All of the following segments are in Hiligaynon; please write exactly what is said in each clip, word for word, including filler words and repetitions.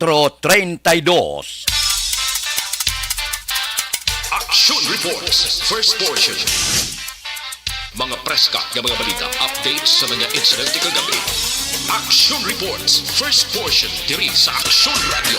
kuwatro treinta y dos. Action Reports, first portion. Mga preska nga mga balita, updates sa mga insidente kagabi. Action Reports, first portion, diri sa Action Radio.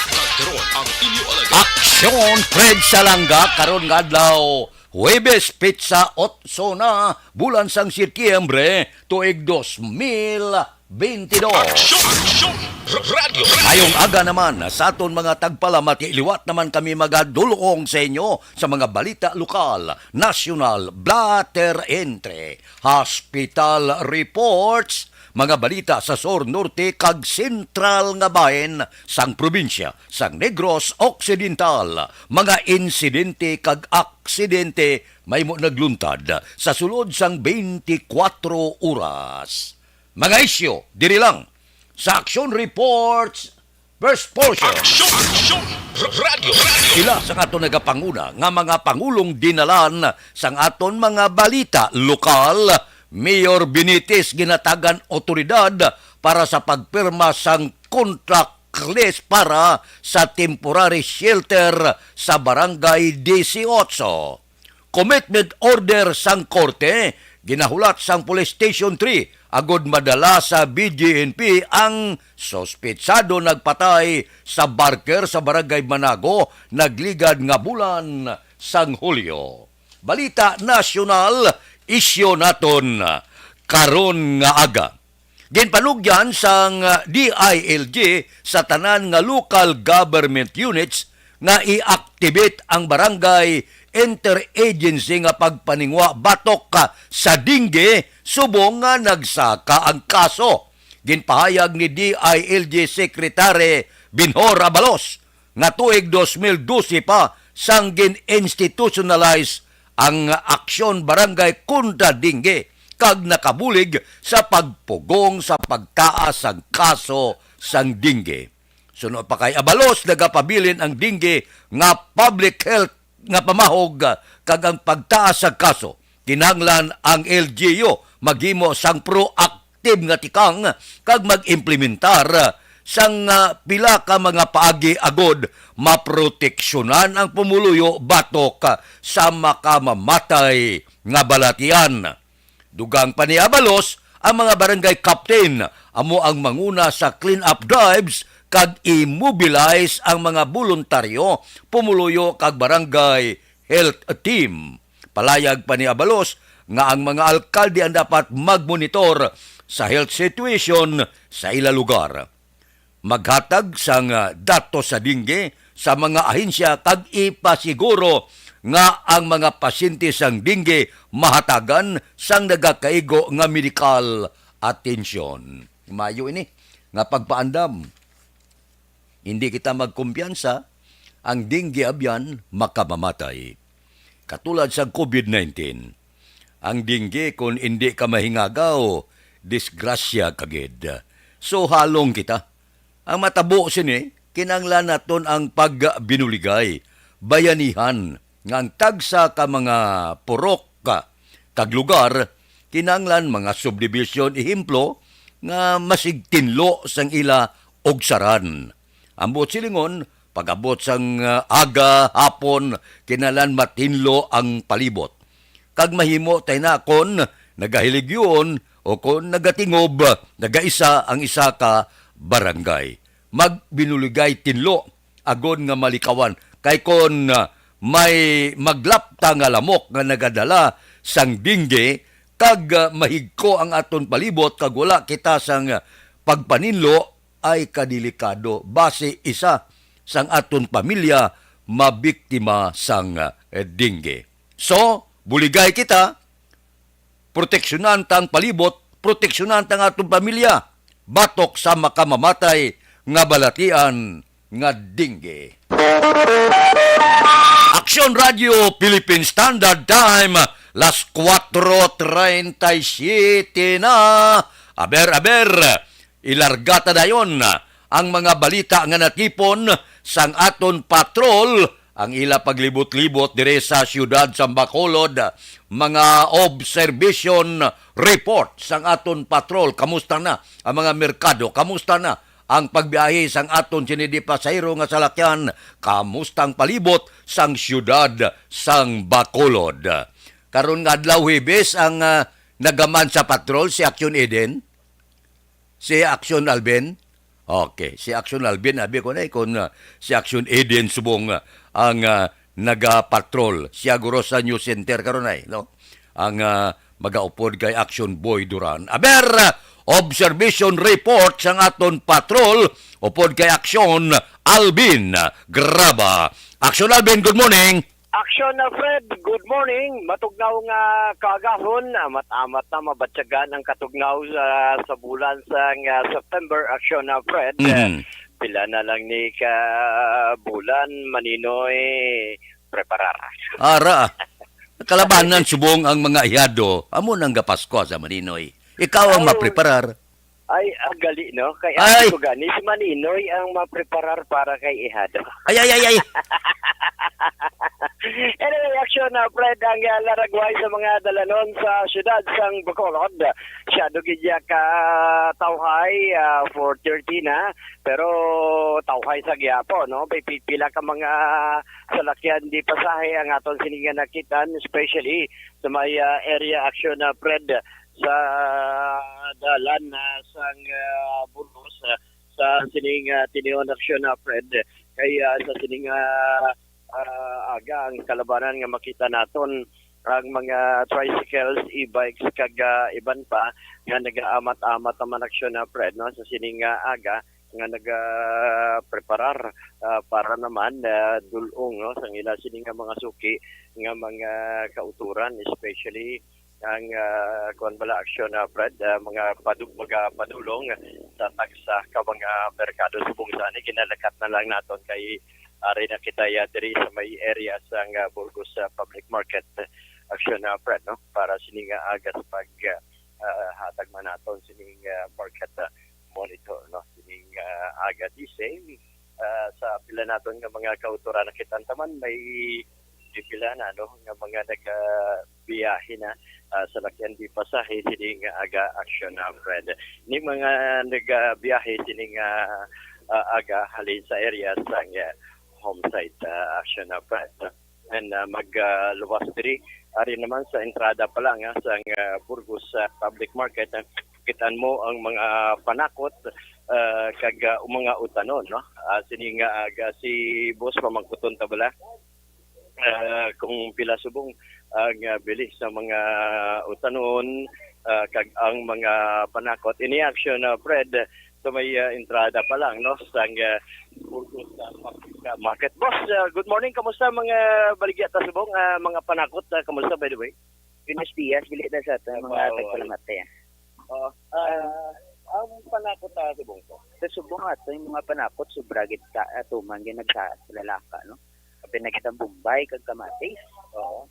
Kag karon ang inyo alagad. Action Fred Salanga, karon nga adlaw, Huwebes, petsa otso na, bulan sang Setyembre, tuig dos mil bentidós. Action! Action! R-, Radyo! Ngayong aga naman, sa aton mga tagpalamati, liwat naman kami magadulong sa inyo sa mga balita lokal, nasyonal, blatter entre, hospital reports, mga balita sa sur, norte, kag sentral nga bahin sang probinsya sang Negros Occidental, mga insidente kag aksidente mahimo nagluntad sa sulod sang twenty-four oras. Mga isyu diri lang sa Action Reports, first portion. Action! Action! R-, Radyo! Radyo! Ila sang aton nagapanguna nga mga pangulong dinalan sang aton mga balita lokal, Mayor Benitez ginatagan otoridad para sa pagpirma sang contract list para sa temporary shelter sa Barangay Dieciocho. Commitment order sang korte, ginahulat sang Police Station three agod madala sa B J N P ang suspetsado nagpatay sa barker sa Barangay Manago nagligad nga bulan sang Hulyo. Balita nasyonal, isyu naton karon nga aga. Ginpanugyan sang D I L G sa tanan nga local government units nga i-activate ang barangay interagency nga pagpaningwa batok sa dengue subong nga nagsaka ang kaso. Ginpahayag ni D I L G Secretary Benhur Abalos nga tuig dos mil dose pa sang gin-institutionalize ang aksyon barangay kontra dengue kag nakabulig sa pagpugong sa pagtaas sang kaso sang dengue. Suno pa kay Abalos, nagapabilin ang dengue nga public health nga pamahog, kag ang pagtaas sa kaso, kinahanglan ang L G U maghimo sang proactive nga tikang kag mag-implementar sang, ah, pila ka mga paagi agod maproteksyonan ang pumuluyo batok sa makamamatay nga balatian. Dugang pa ni Abalos, ang mga barangay captain amo ang manguna sa clean-up drives kag i-mobilize ang mga boluntaryo, pumuluyo kag barangay health team. Palayag pa ni Abalos nga ang mga alkalde ang dapat magmonitor sa health situation sa ila lugar. Maghatag sang, ah, datos sa dengue sa mga ahensya kag ipasiguro nga ang mga pasyente sang dengue mahatagan sang nagakaigo nga medikal atensyon. Maayo ini nga pagpaandam. Hindi kita magkumpiyansa, ang dengue abyan makamamatay. Katulad sa covid nineteen, ang dengue, kon indi ka mahingagaw, disgrasya ka gid. So, halong kita. Ang matabo sini, kinahanglan naton ang pagbinuligay, bayanihan, nga ang tagsa ka mga purok ka, kag lugar, kinahanglan mga subdivision, ehemplo, nga masigtinlo sang ila ugsaran. Ang buot silingon, pag-abot sang, ah, aga, hapon, kinahanglan matinlo ang palibot. Kag mahimo ta ina kon nagahiligyon o kon nagatingob, nagaisa ang isa ka barangay. Magbinuligay tinlo agod nga malikawan. Kay kon, ah, may maglapta nga lamok nga nagadala sang dengue, kag, ah, mahigko ang aton palibot kag wala kita sang, ah, pagpaninlo, ay kadelikado basi isa sang aton pamilya mabiktima sang, eh, dengue. So, buligay kita, proteksyonan ta ang palibot, proteksyonan ta ang aton pamilya batok sa makamamatay nga balatian nga dengue. Aksyon Radio Philippine Standard Time, las kuwatro treinta y siete na. Aber, aber, ilarga ta dayon ang mga balita nga natipon sang aton patrol Ang ila paglibot-libot diri sa siyudad sa Bacolod, mga observation report sang aton patrol. Kamusta na ang mga merkado? Kamusta na ang pagbiyahe sang aton sini di pasahero nga salakyan? Kamusta ang palibot sang siyudad sang Bacolod? Karon nga adlaw, Huwebes, ang, ah, nagaman sa patrol si Action Eden? Si Action Alvin? Okay, si Action Alvin, abi ko na, eh, kung, ah, si Action Eden subong, ah, ang, ah, nagapatrol. Siya guro sa News Center karon ay, no? Ang, ah, magaupod kay Action Boy Duran. Aber, ah, observation report sang aton patrol upod kay Action Alvin Graba. Action Alvin, good morning. Action na Fred, good morning. Matugnaw nga kaagahon, amat-amat na mabatyagan ang katugnaw sa, sa bulan sang, ah, September. Action na Fred. Mhm. Pila na lang ni ka bulan, Maninoy, preparar. Ara, kalabanan subong ang mga ihado, amo nang gapasko sa Maninoy. Ikaw ang Ay, mapreparar. Ay, ah, gali, no? Kay Ay! Ate ko gani, si Maninoy ang mapreparar para kay ihado. Ay, ay, ay, ay. Anyway, action na, Fred, ang, ah, laragway sa mga dalanon sa siyudad sang Bacolod. Siya do gid ya ka tawhay, ah, four thirty na, pero tawhay sa gihapon, no? May pipila ka mga salakyan di pasahe ang aton sini nga nakitan, especially sa may, ah, area action na, Fred, sa dalan, ah, sang, ah, Burgos, ah, sa sining, ah, tinion aksyon na, Fred. Kay, ah, sa sining, ah, ah, aga ang kalabanan nga makita naton ang mga tricycles, e-bikes, kag, ah, iban pa nga nagaamat-amat naman aksyon na, Fred, no? Sa sining, ah, aga nga nagapreparar, ah, para naman, ah, dul-ong, no, sang ila sini nga mga suki nga mga kauturan, especially ang, ah, kuwan bala aksyon, ah, Fred, ah, mga padu-, mga padulong sa tagsa ka mga merkado. Subong sa ani, ginalakat na lang naton kay ari na kita ya diri sa may area sang, ah, Burgos, ah, Public Market, aksyon, ah, Fred, no, para sini nga aga sa pag, ah, ah, hatag man naton sining, ah, market, ah, monitor, no, sining, ah, aga. Di same, ah, sa pila naton nga mga kautoran, nakita taman may pipila na, no, nga mga nagabiyahe na, ah, sa lakyan di pasahe sining aga aksyon na, Fred. Ni mga nagabiyahe sining, ah, ah, aga halin sa area sang, ah, home site, ah, aksyon na, Fred. And, ah, mag, ah, luwas diri. Ari naman sa entrada pa lang, ah, sang, ah, Burgos, ah, Public Market, ah, kitaan mo ang mga panakot, ah, kag, ah, mga utanon, no? Ah, sini nga aga si Boss, pamangkuton ta bala, ah, kung pila subong ang, ah, bili sa mga utanon, ah, kag ang mga panakot. Ini aksyon, ah, Fred, sa may, ah, entrada pa lang, no, sang, ah, Burgos, ah, Public, ah, Market. Boss, ah, good morning. Kamusta mga baligya ta subong, ah, mga panakot, ah, kamusta, by the way? Buenos dias, dili na sa ato, mga Wow, tagpalamati, ah. Oo. Ah, ang panakot ta subong po. Sa subong ato, yung mga panakot, sobra gid ta, ah, tuman gid nagtaas sa lalaka, no? Kapin na gid ang Bombay kag kamatis. Oo.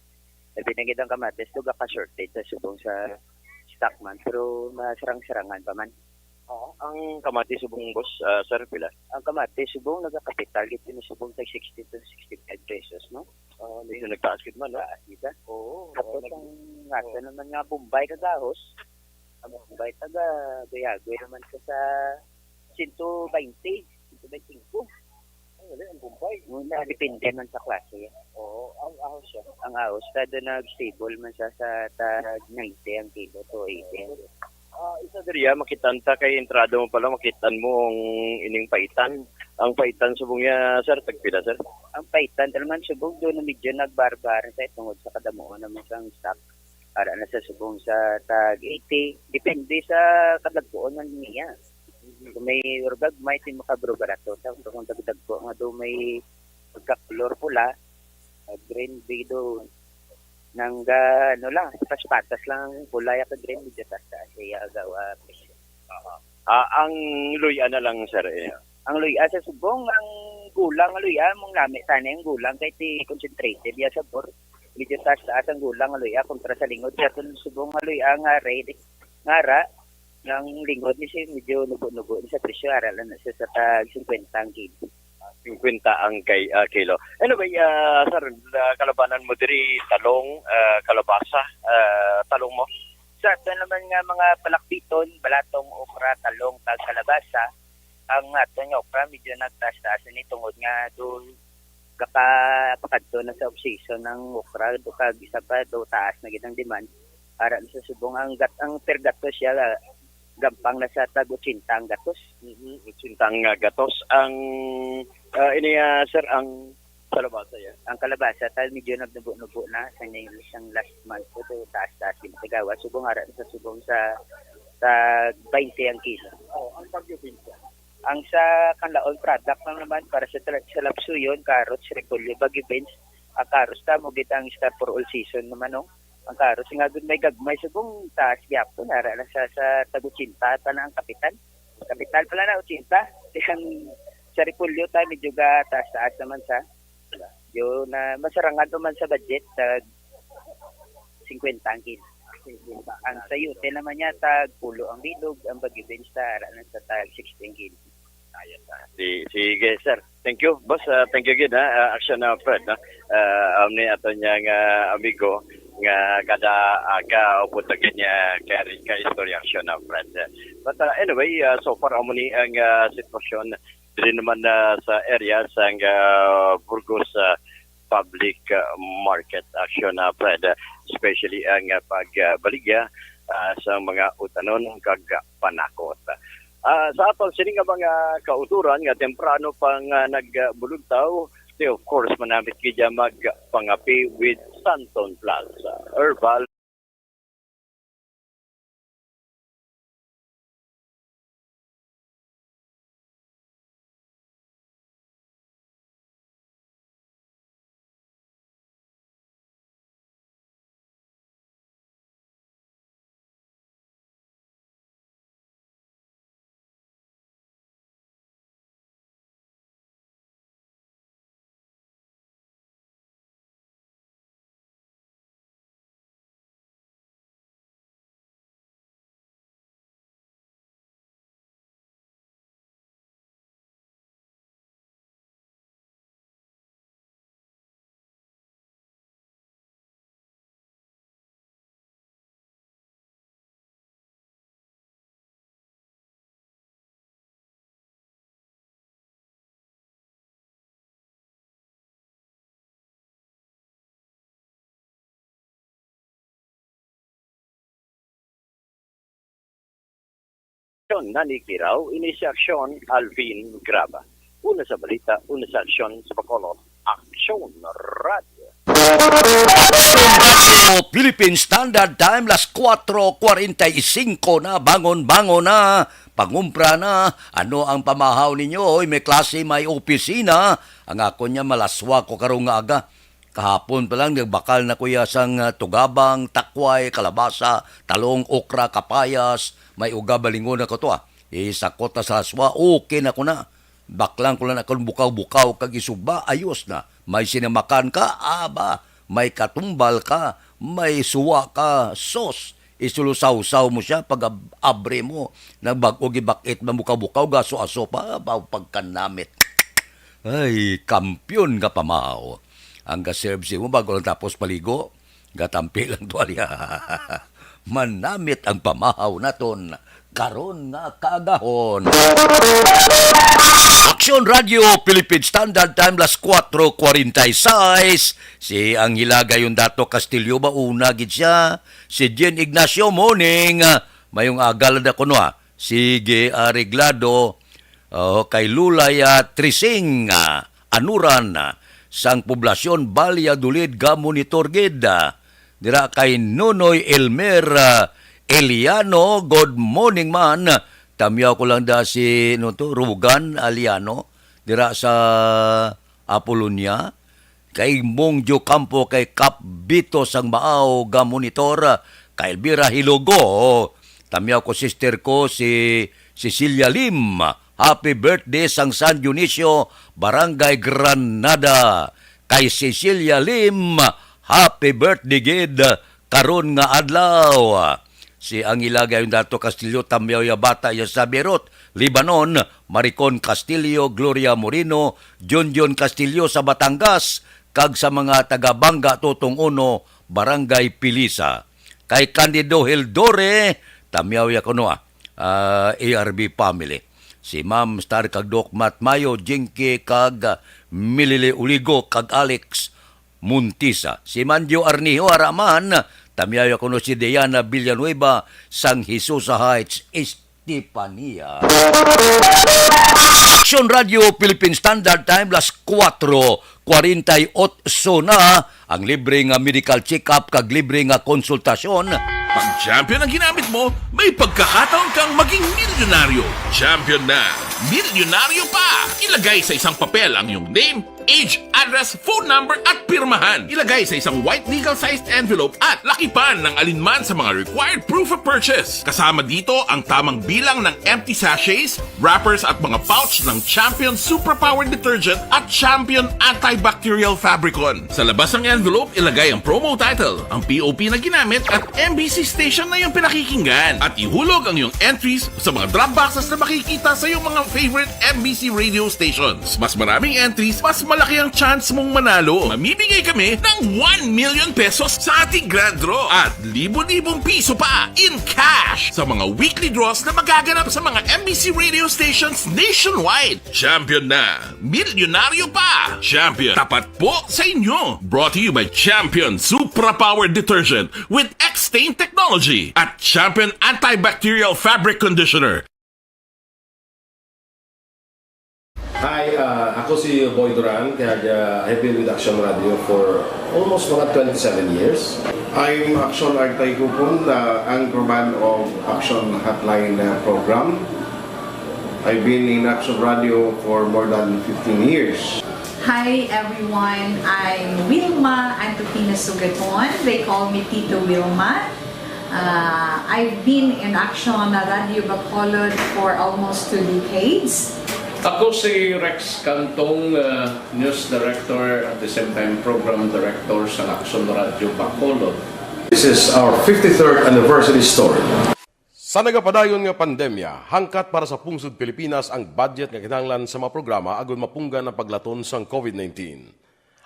Kapin na gid ang kamatis, to gaka-shortage sa subong sa stock man, pero masarang-sarangan pa man. Oo. Ang kamatis subong, boss, ah, sir, pila? Ang kamatis subong nagakapital gid ni subong tag sixty to sixty-five pesos, no? Ah, medyo nagtaas gid man, no? Taas gid, ah. Oo. Tapos Oo, nag- ang ato Oo. naman nga Bombay kag ahos, ang Bombay taga Gayagoy naman ka sa sento baynte, sento baynte singko. Ay, wala, ang Bombay. Muna, depende man sa klase yan. Oo, ang ahos siya. Ang ahos, kada nag-stable man siya sa tag ninety ang kilo, to eighty ang kilo. Ah, isa diri, ah, makitan ta kay entrada mo pala, makitan mo ang ining paitan. Ang paitan subong niya, sir, tagpila, sir? Ang paitan, naman subong doon na medyo nagbarbar sa tungod sa kadamuon naman sang stock. Para na sa subong sa tag eighty, depende sa kadagkoon man niya. Kung may urgag, may tin makabro barato. Sa kung dagdag po nga do may pagka-color pula, ah, green, bido, nang ga-, ano lang, patas-patas lang ang kulay at green, medyo taas-taas siya agaw, ah, presyo. Aha. Ah, ang luya na lang, sir, eh. Ang luya sa subong, ang gulang nga luya, mong lami tani ang gulang kay ti concentrated ya sabor. Medyo taas-taas ang gulang nga luya kontra sa lingod. Kaya kung subong nga luya nga red, nga ara, ang lingod ni siya medyo nubo-nubo ni sa presyo, ara lang na siya sa tag fifty ang kilo. Singkwenta ang kay, ah, kilo. Anyway, ah, sir, ah, kalabanan mo diri, talong, ah, kalabasa, ah, talong mo? Sa ato naman nga mga palakbiton, balatong, okra, talong, kag kalabasa, ang ato nga okra medyo nagtaas-taas ni tungod nga do gaka-, pakadto na sa off-season ang okra, do kag isa pa, do taas na gid ang demand. Para sa subong ang gat-, ang per gatos siya, ah, gampang na sa tag otsenta ang gatos. Mhm, otsenta ang, ah, gatos. Ang, ah, ini, ah, sir, ang kalabasa, ya? Ang kalabasa, tal, medyo nagnubo-nubo na sa ning isang last month ko, to taas-taas yung kagawa. Subong ara sa subong sa, sa twenty ang kilo. Oh, ang Baguio beans, ya? Ang sa Kanlaon product lang naman para sa tra-, sa lapsuyon, carrots, repolyo, Baguio beans. Ang carrots ta mo gid ang star for all season naman, no? Ang carrots nga gud may gagmay, subong taas gyapon, ara lang sa, sa tag otsenta pa na ang kapital. Kapital pala na otsenta. Ang sa repolyo ta medyo ga taas-taas naman sa, yun na masarangan pa man sa budget, tag singkwenta ang kilo. Ang sayote naman niya, tag pulo ang bilog, ang Baguio beans ta, ara na sa tag sixty ang kilo. Ayos, ah. Si-, sige, sir. Thank you, boss. Ah, thank you again, ha. Ah, Action na, Fred, no? Ah, amni ato niya nga amigo nga kada aga upod na niya kay ka istorya, Action na, Fred. But, ah, anyway, ah, so far amo ni ang, ah, sitwasyon diri naman, ah, sa area sang, ah, Burgos, ah, Public, ah, Market, Action na, Fred, especially ang, ah, pagbaligya, ah, sa mga utanon kag panakot. Ah, sa atong sini nga mga kauturan nga temprano pa nga nagbulugtaw, they of course manamit gid magpangapi with Santon Plus. Herbal. Aksyon, Nani Kiraw, ini si Aksyon, Alvin Graba. Una sa balita, una sa aksyon sa Bacolod, Aksyon Radio. Philippine Standard Time, las kuwatro kwarenta y singko na, bangon-bangon na, pangumpra na. Ano ang pamahaw ninyo? Hoy, may klase, may opisina. Ang ako niya, malaswa ko karong nga aga. Kahapon pa lang, nagbakal na ko ya sang, ah, tugabang, takway, kalabasa, talong, okra, kapayas, may uga, balingon ako to, ah. Isakot na sa aswa, okay na ko na. Baklang ko lang akong bukaw-bukaw kag isuba, ayos na. May sinamakan ka, aba, may katumbal ka, may suwa ka, sos. Isulusawsaw mo siya, pag ab-, abre mo, nagbag-o gibakit, mamukaw-bukaw, gaso-aso pa, ba, pagkanamit. Ay, kampiyon nga pamahaw. Ang ga-serve sa imo bago lang tapos paligo, gatampi lang tuwalya. Manamit ang pamahaw naton karon nga kaagahon. Action Radio Philippine Standard Time, las kuwatro kwarenta y seis. Si Angela Gayondato Castillo ba una gid siya? Si Jen Ignacio Moning, ah, mayong aga lang na kuno, ah. Sige, areglado. Oh, kay Lulay, ah, Trising, ah, Anuran, ah, sang poblasyon Valladolid, ga-monitor gid, ah. Dira kay Nonoy Elmer, ah, Eliano, good morning man. Tamyaw ko lang da si, ano to, Rugan Aliano, dira sa Apolonia. Kay Mong Diocampo, kay Kap Bito sang Baaw, ga-monitor, kay Elvira Hilogo. Tamyaw ko sister ko si Cecilia Lim. Happy birthday sang San Dionisio, Barangay Granada. Kay Cecilia Lim, happy birthday gid karon nga adlaw. Si Angela Gayondato Castillo, Tamyaw ya bata ya sa Beirut, Lebanon, Maricon Castillo, Gloria Moreno, Junjun Castillo sa Batangas, kag sa mga taga Banga Tutong Uno, Barangay Pilisa. Kay Candido Hildore, Tamyaw ya kuno, ah, ah, A R B family. Si Ma'am Star kag Doc Matt Mayo, Jinky kag, ah, Milili Uligo kag Alex Montisa. Si Manjo Arnijo Araman, Tamyaw ya kuno si Diana Villanueva, sang Jesusa Heights, Estefania. Action Radio Philippine Standard Time, las kuwatro kwarenta y ocho na. Ang libre nga medical check-up kag libre nga konsultasyon. Pag Champion ang ginamit mo, may pagkakataon kang maging milyonaryo. Champion na! Milyonaryo pa! Ilagay sa isang papel ang iyong name, age, address, phone number, at pirmahan. Ilagay sa isang white legal-sized envelope at lakipan ng alinman sa mga required proof of purchase. Kasama dito ang tamang bilang ng empty sachets, wrappers, at mga pouch ng Champion Superpower Detergent at Champion Antibacterial Fabricon. Sa labas ng envelope, ilagay ang promo title, ang P O P na ginamit, at M B C station na iyong pinakikinggan. At ihulog ang iyong entries sa mga drop boxes na makikita sa iyong mga favorite M B C radio stations. Mas maraming entries, mas malaki ang chance mong manalo. Mamimigay kami ng one million pesos sa ating grand draw at libo-libong piso pa in cash sa mga weekly draws na magaganap sa mga M B C radio stations nationwide. Champion na! Milyonaryo pa! Champion, tapat po sa inyo! Brought to you by Champion Supra Power Detergent with X-Stain Technology at Champion Antibacterial Fabric Conditioner. Hi, ah, ako si Boy Duran, kag, ah, I've been with Action Radio for almost mga twenty-seven years. I'm Action Artay Kupon, ah, anchorman of Action Hotline, ah, program. I've been in Action Radio for more than fifteen years. Hi everyone, I'm Wilma Antokina Sugaton. They call me Tito Wilma. Uh, I've been in Action Radio Bacolod for almost two decades. Ako si Rex Cantong, uh, news director at the same time program director sa Action Radio Bacolod. This is our fifty-third anniversary story. Sa nagapadayon nga pandemya, hangkat para sa pungsod Pilipinas ang budget nga kinahanglan sa mga programa agud mapunggan ang paglaton sang COVID nineteen.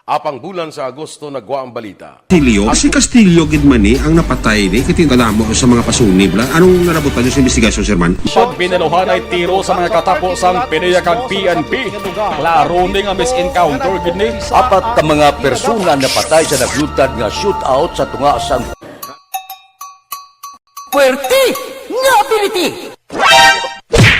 Apang bulan sa Agosto nagwa ang balita. Castillo? Si Castillo gid man ni ang napatay ni, kay kadamo sa mga pasunib lang. Anong narabutan niyo sa investigasyon, Sir Man? Pag binaluhan ay tiro sa mga katapo sang PDEA kag P N P. Klaro ni nga mis-encounter gid ni. Apat ka mga persona napatay sa nagluntad nga shootout sa tunga sang Puwerte nga ability!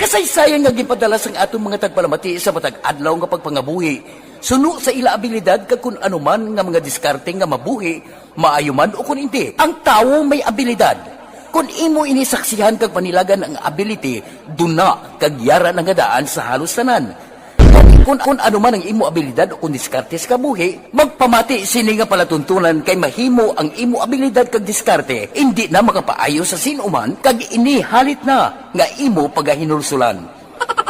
Kasaysayan nga ginpadala sang aton mga tagpalamati sa matag adlaw nga pagpangabuhi, suno sa ila abilidad kag kun ano man nga mga diskarte nga mabuhi, maayo man o kun indi, ang tawo may abilidad. Kun imo ini saksihan kag panilagan ang ability, duna kag yara na nga daan sa halos tanan. Kun, kun ano man ang imo abilidad o kun diskarte sa kabuhi, magpamati sini nga palatuntunan kay mahimo ang imo abilidad kag diskarte indi na makapaayo sa sin-o man kag ini halit na nga imo pagahinulsulan.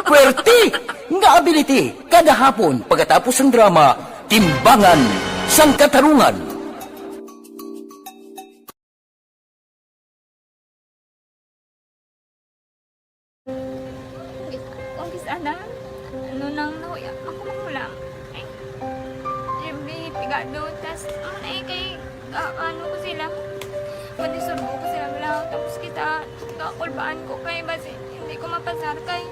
Puwerte nga ability kada hapon pagkatapos sang drama, Timbangan sang Katarungan. Kung kis-, kung kis-, ana, ano nang nahuya, ako magulang. Ay, Jimmy, pigado, tas, ano na eh, kay, ah, ano ko sila, madisturbo ko sila, wala, tapos kita, kakulbaan ko kay, basi, hindi ko mapasar kay.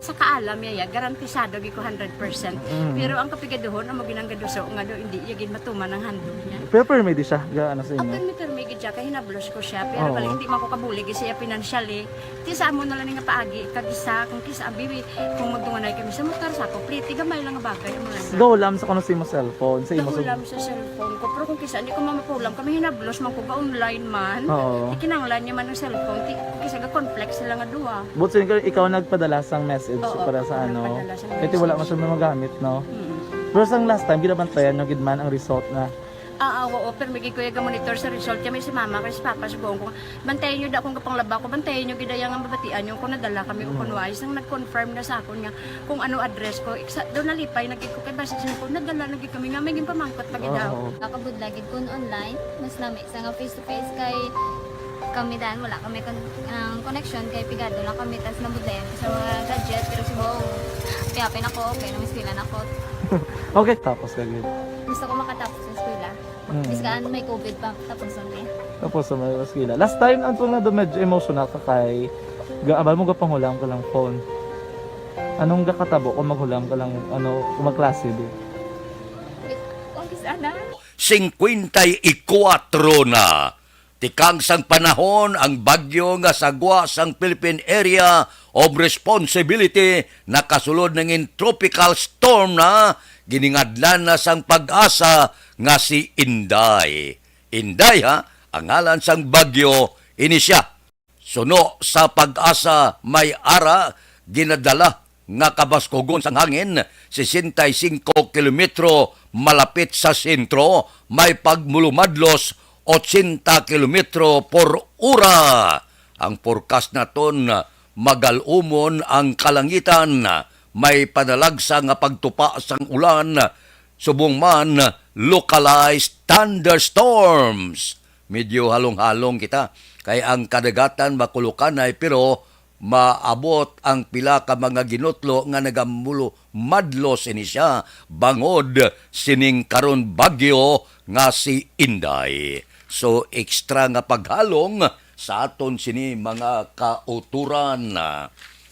Sa kaalam niya, ya, garantisado gid ko hundred percent. Mm. Pero ang kapigaduhon, amo ginang gaduso nga do, hindi iya gid matuman ang handog niya. Pero permi di siya, ga ano sa inyo? Permi, permi gid siya, kay hinablos ko siya. Pero Oo. Bali, hindi man ko kabulig siya financially. Ti sa amo na lang nga paagi, kag isa, kung kisa, bibi, kung magdunganay kami sa motor, sa ako, pliti, gamay lang nga bagay, amo lang. Gahulam sa kuno sa imo cellphone, sa imo Gahulam sa cellphone ko, pero kung kisa, hindi ko mamapulam, kami hinablos man ko, ga-online man. Oo. Ikinanglan niya man ang cellphone, ti, kung kisa, ga-conflict sila nga duha. But sa ikaw, ikaw nagpadala sang message Oo, para sa ano. nagpadala sang Kaya wala man message. Siya magamit, no? Mm. Pero sang last time, ginabantayan nyo gid man ang result na. Ah, ah, oo, pero may gid ko iya ga-monitor sa result niya, may si mama, kay si papa, sugoon ko, bantayan niyo da kung kapanglaba ko, bantayan niyo gid iya nga mabatian niyo kung nadala kami o kung wala. Sang nag-confirm na sa akon nga kung ano address ko, iksa, doon nalipay na gid ko, kay basta siya ko, nadala na gid kami nga, may ginpamangkot pa gid daw. Oo. Nakabudlay gid kun online, mas lami sa nga face to face kay kami dan wala kami kon ang connection kay pigado lang kami tas nabudlayan ko sa mga gadget pero subong kaya pin ako okay nang eskwela na ko. Okay, tapos ka gid. Gusto ko makatapos sa eskwela. Mm. Biskaan may covid pa tapos na eh. Tapos sa mga eskwela. Last time, ang tunga do medyo emotional ka kay gaabal mo gapanghula ang kalang phone. Anong gakatabo kung maghulam ka lang, ano, kung magklase di? Umpisa na. Singkwenta y kuwatro na. Tikang sang panahon ang bagyo nga sagwa sang Philippine Area of Responsibility nakasulod nangin tropical storm na giningadlan na sang pag-asa nga si Inday. Inday, ha, ang ngalan sang bagyo ini siya. Suno sa pag-asa may ara ginadala nga kabaskugon sang hangin, sesenta y singko kilometro malapit sa sentro, may pagmulumadlos, ochenta kilometro por ora. Ang forecast naton, magal-umon ang kalangitan, may panalagsa nga pagtupa sang ulan, subong man localized thunderstorms. Medyo halong-halong kita, kay ang kadagatan makulukanay, pero maabot ang pila ka mga ginutlo nga nagamulo madlos ini siya bangod sining karon bagyo nga si Inday. So, extra nga paghalong sa aton sini mga kauturan.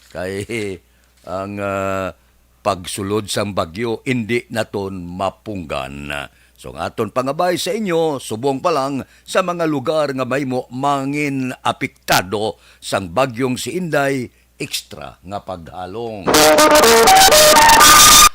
Kay ang, ah, pagsulod sang bagyo indi naton mapunggan. So, ang aton pangabay sa inyo, subong pa lang sa mga lugar nga mahimo mangin apektado sang bagyong si Inday, extra nga paghalong.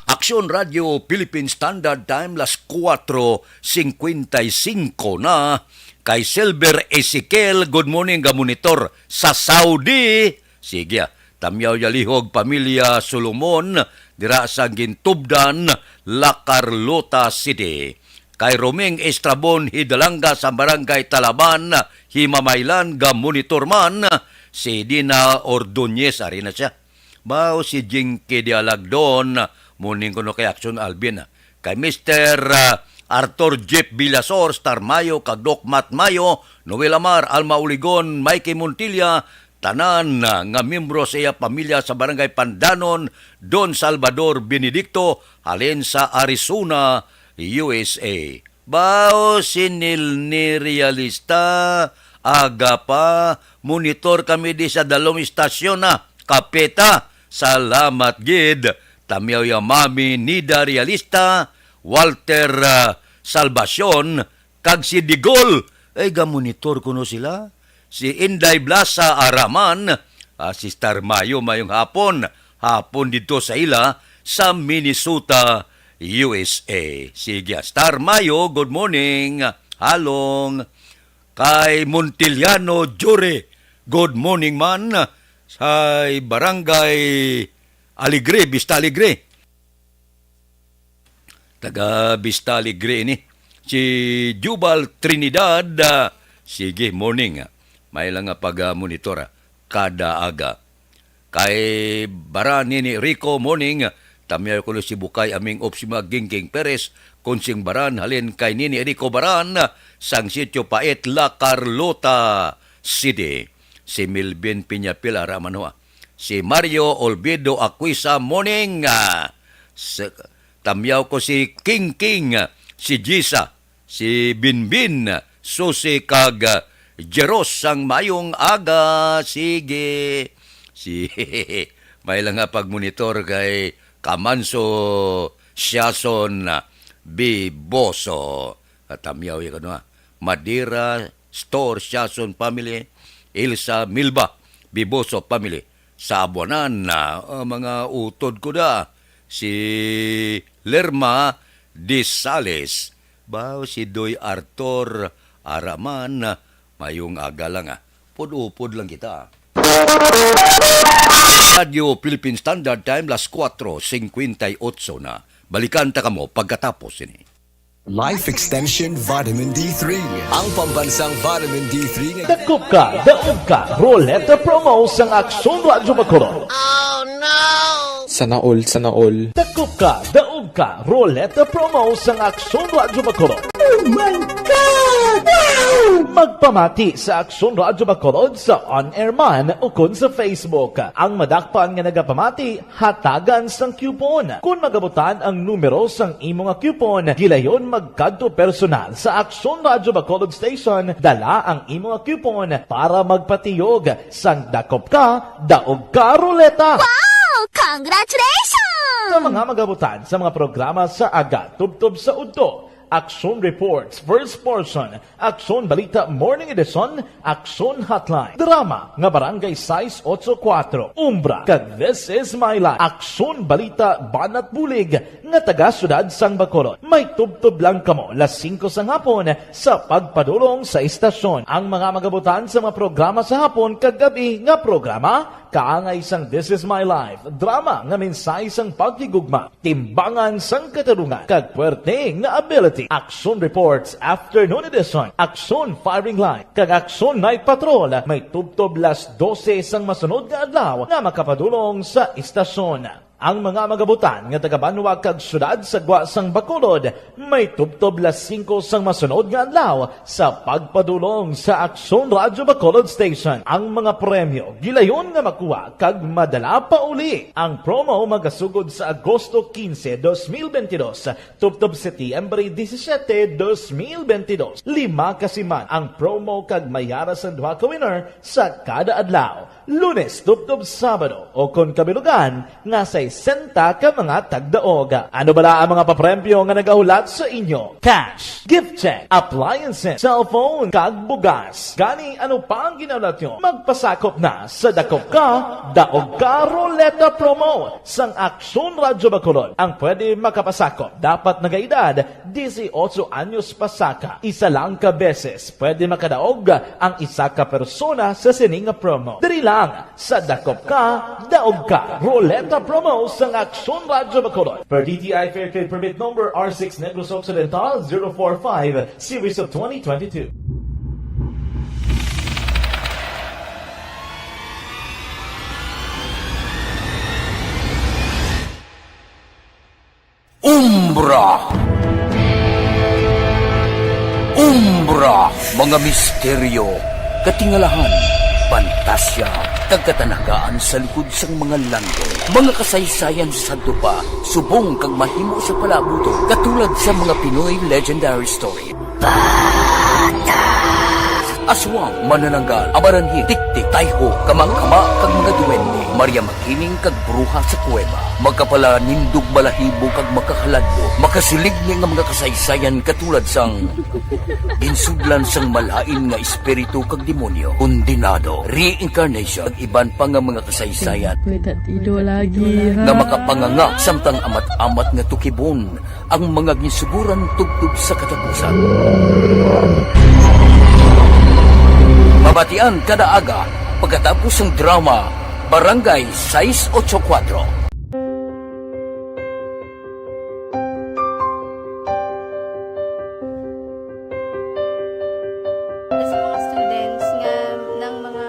Aksyon Radio Philippine Standard Time, las kuwatro singkwenta y singko na. Kay Silver Ezekiel, good morning, ga monitor sa Saudi. Sige, ah. Tamyaw Yalihog, pamilya Solomon, dira sa Gintubdan, La Carlota City. Kay Roming Estrabon Hidalanga sa Barangay Talaban, Himamaylan, ga monitor man si Dina Ordonez, ari na siya. Bao si Jinky Dialagdon, morning kuno kay Action Alvin. Kay Mister, ah, Arthur Jeff Villasor, Star Mayo, kag Doc Matt Mayo, Noel Amar, Alma Uligon, Mikey Montilla, tanan, ah, nga miyembro sa iya pamilya sa Barangay Pandanon, Don Salvador Benedicto, halin sa Arizona, U S A. Bao si Nilni Realista, aga pa, monitor kami di sa dalom istasyon na, kapeta. Salamat gid. Tamyaw ya Mami Nida Realista, Walter, ah, Salvacion, kag si Digol. Ay, gamonitor kuno sila. Si Inday Blasa Araman, ah, Sister Mayo, mayong hapon. Hapon dito sa ila sa Minnesota, U S A. Sige, Star Mayo, good morning. Halong. Kay Montiliano Jure, good morning man. Sa Barangay Alegre, Vista Alegre. Taga Vista Alegre ini. Si Jubal Trinidad, ah, sige, morning. May lang nga pag-monitor, ah, kada aga. Kay Baran Nini Rico, morning. Tamyaw ko si Bukay Aming Opsima Gingging Perez, Kunsing Baran, halin kay Nini Rico Baran, sang Sitio Pait, La Carlota City. Si Melvin Piñapil, ara man ho, ah. Si Mario Olvido Aquisa, morning. Ah, sa, tamyaw ko si King King, ah, si Jisa, si Binbin, Susi, kag, ah, Jeros sang mayong aga. Sige. Si May lang nga pagmonitor kay Kamanso Siason Biboso. Katamyaw ya, ano, ah. Madira Store Siason family, Ilsa Milba Biboso family. Sa Abuanan, ah, mga utod ko da, si Lerma Disales. Baw si Doy Arthur Araman, mayong aga lang, ah. Pud-upod lang kita, ah. Radyo Philippine Standard Time, las kuwatro singkwenta y otso na. Balikan ta kamo pagkatapos ini. Life Extension Vitamin D three. Ang pambansang Vitamin D three nga Dakop ka, daog ka, Roleta Promo sang Aksyon Radyo Bacolod. Sana all, sana all. Dakop ka, daog ka, Roleta Promo sang Aksyon Radyo Bacolod. Oh my God! Wow! Magpamati sa Aksyon Radyo Bacolod sa on-air man ukon sa Facebook. Ang madakpan nga nagapamati, hatagan sang coupon. Kon magabutan ang numero sang imo nga coupon, gilayon magkadto personal sa Aksyon Radyo Bacolod Station, dala ang imo nga coupon para magpatiyog sang Dakop Ka, Daog Ka Roleta. Wow! Congratulations! Sa mga magabutan sa mga programa sa aga, tubtob sa udto, Aksyon Reports, First Portion, Aksyon Balita Morning Edition, Aksyon Hotline, drama nga Barangay sais otso kuwatro, Umbra, kag This Is My Life, Aksyon Balita Banat Bulig nga taga Siyudad sang Bacolod. May tubtob lang kamo las singko sang hapon sa pagpadulong sa istasyon. Ang mga magabutan sa mga programa sa hapon kag gab-i nga programa, kaangay sang This Is My Life, drama nga mensahe sang paghigugma, timbangan sang katarungan, kag puwerte nga ability. Aksyon Reports Afternoon Edition, Aksyon Firing Line, kag Aksyon Night Patrol may tubtob las dose sang masunod nga adlaw nga makapadulong sa istasyon. Ang mga magabutan nga taga-banwa kag siyudad sa gwa sang Bacolod may tubtob las singko sang masunod nga adlaw sa pagpadulong sa Aksyon Radyo Bacolod Station. Ang mga premyo gilayon nga makuha kag madala pauli. Ang promo magasugod sa Agosto quince, dos mil veintidós, tubtob Setyembre disisiete, dos mil veintidós. Lima ka siman ang promo kag may ara sang duha ka winner sa kada adlaw. Lunes tubtob Sabado o kon kabilugan nga sesenta ka mga tagdaog. Ano bala ang mga papremyo nga nagahulat sa inyo? Cash, gift check, appliances, cellphone, kag bugas. Gani, ano pa ang ginahulat nyo? Magpasakop na sa Dakop Ka, Daog Ka Roleta Promo sang Aksyon Radyo Bacolod. Ang pwede makapasakop dapat nagaedad disiotso anyos pasaka. Isa lang ka beses pwede makadaog ang isa ka persona sa sini nga promo. Diri lang sa Dakop Ka, Daog Ka Roleta Promo sang Aksyon Radyo Bacolod. Per D T I Fair Trade Permit Number R six Negros Occidental zero four five, Series of twenty twenty-two. Umbra. Umbra, mga misteryo, katingalahan, pantasya, kag katanagaan sa likod sang mga landong. Mga kasaysayan sa sadto pa, subong kag mahimo sa palaabuton, katulad sa mga Pinoy legendary story. Aswang, manananggal, amaranhit, tiktik, tayho, kamangkama, kag mga duwende, Maria Makiling kag bruha sa kuweba, makapalanindog balahibo kag makahaladlo, makasilig ni nga mga kasaysayan katulad sang ginsudlan sang malain nga espiritu kag demonyo, kondenado, reincarnation, kag iban pa nga mga kasaysayan. May tatido lagi, ha? Nga makapanganga samtang amat-amat nga tukibon ang mga ginsuguran tubtob sa katapusan. Mabatian kada aga pagkatapos sang drama Barangay sais otso kuwatro. Sa mga students nga, nang mga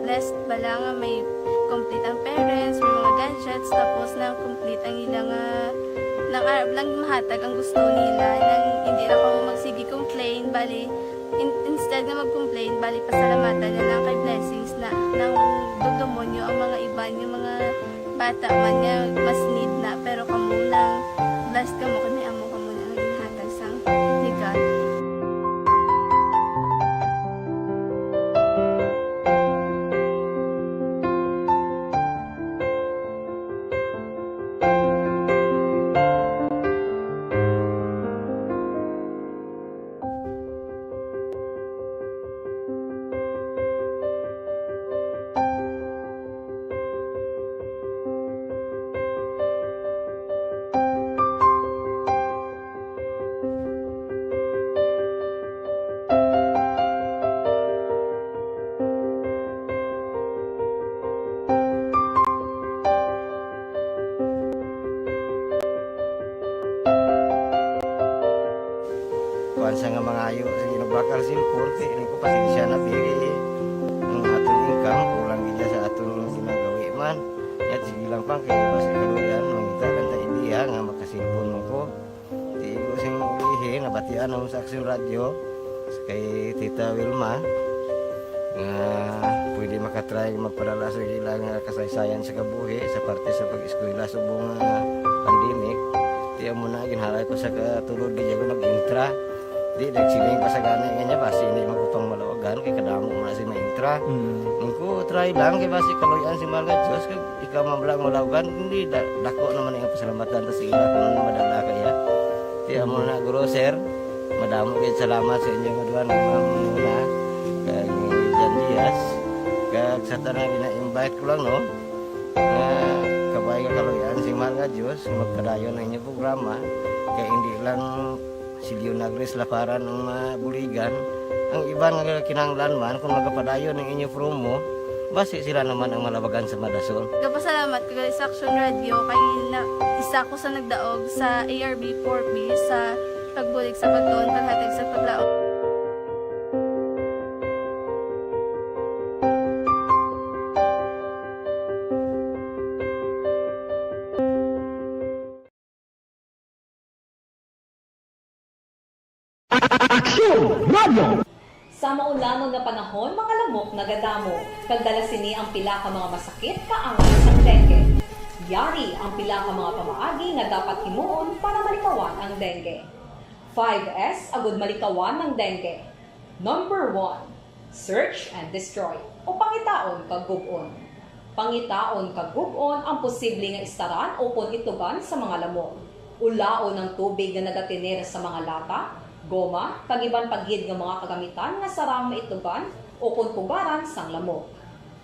blessed bala nga may complete ang parents, may mga gadgets, tapos na complete ang ila nga, nang arab lang mahatag ang gusto nila, nang hindi na kamo magsige complain, bali, in-, instead nga mag-complain, bali, pasalamatan na lang kay blessings na, nang dumdumo nyo ang mga iban, yung mga bata man nga mas need na, pero kamo lang, blessed kamo kay may amo kamo na ang ginhatag sang ni God. Sa nga mangayo, sige, nagbakal cellphone, kay ini ko, pasensya na, pili. Ang aton income, kulang gid sa aton ginagawi man. Yat, sige lang, pang, kay basi kaluyan, mangita lang ta idea nga makasilpon mo ko. Di ko sing ilihi, nabatian mo sa Aksyon Radyo, kay Tita Wilma, nga pwede makatry magpadala sa ilang kasaysayan sa kabuhi, sa parte sa pag-eskwela subong nga pandemic. Di amo na, ginhalay ko sa katulod, di ako nag-intra. Di, nagsiling pa sa gani nga niya, basi hindi man ko pang malawagan, kay kadamo man si maintra. Mm. Ang ko, try lang, kay basi kaluyan si Mahal nga Diyos, kag ikaw man lang malawagan, hindi, da-, dako naman ang pasalamatan ta sa ila kung ano madala kaya. Di amo na, guro, sir, madamo kayo salamat sa inyong duha, ni Ma'am Muna, kag ni Jan Diaz, kag sa tanan gina-invite ko lang, no? Nga kabay nga kaluyan si Mahal nga Diyos, magpadayon ang inyong programa, kay hindi lang si Leonard Reyes Laparan ang mabuligan. Ang iban nga kinahanglan man, kung magapadayon ang inyo promo, basi sila naman ang malabagan sa madason. Kapasalamat ko gali sa Action Radio kay na, isa ko sa nagdaog sa A R B four B sa pagbulig sa pagtuon, paghatag sa paglaom. Aksyon Radio! Sa maulangon nga panahon, mga lamok nagadamo, kag dala sini ang pila ka mga masakit kaangay sang dengue. Yari ang pila ka mga pamaagi nga dapat himuon para malikawan ang dengue. Five S agud malikawan ang dengue. Number one, search and destroy, o pangitaon kag gub-on. Pangitaon kag gub-on ang posible nga istaran ukon itugan sa mga lamok. Ulaon ang tubig nga nagatener sa mga lata, goma, kag iban pa gid nga mga kagamitan nga sarang maitugan ukon pugaran sang lamok.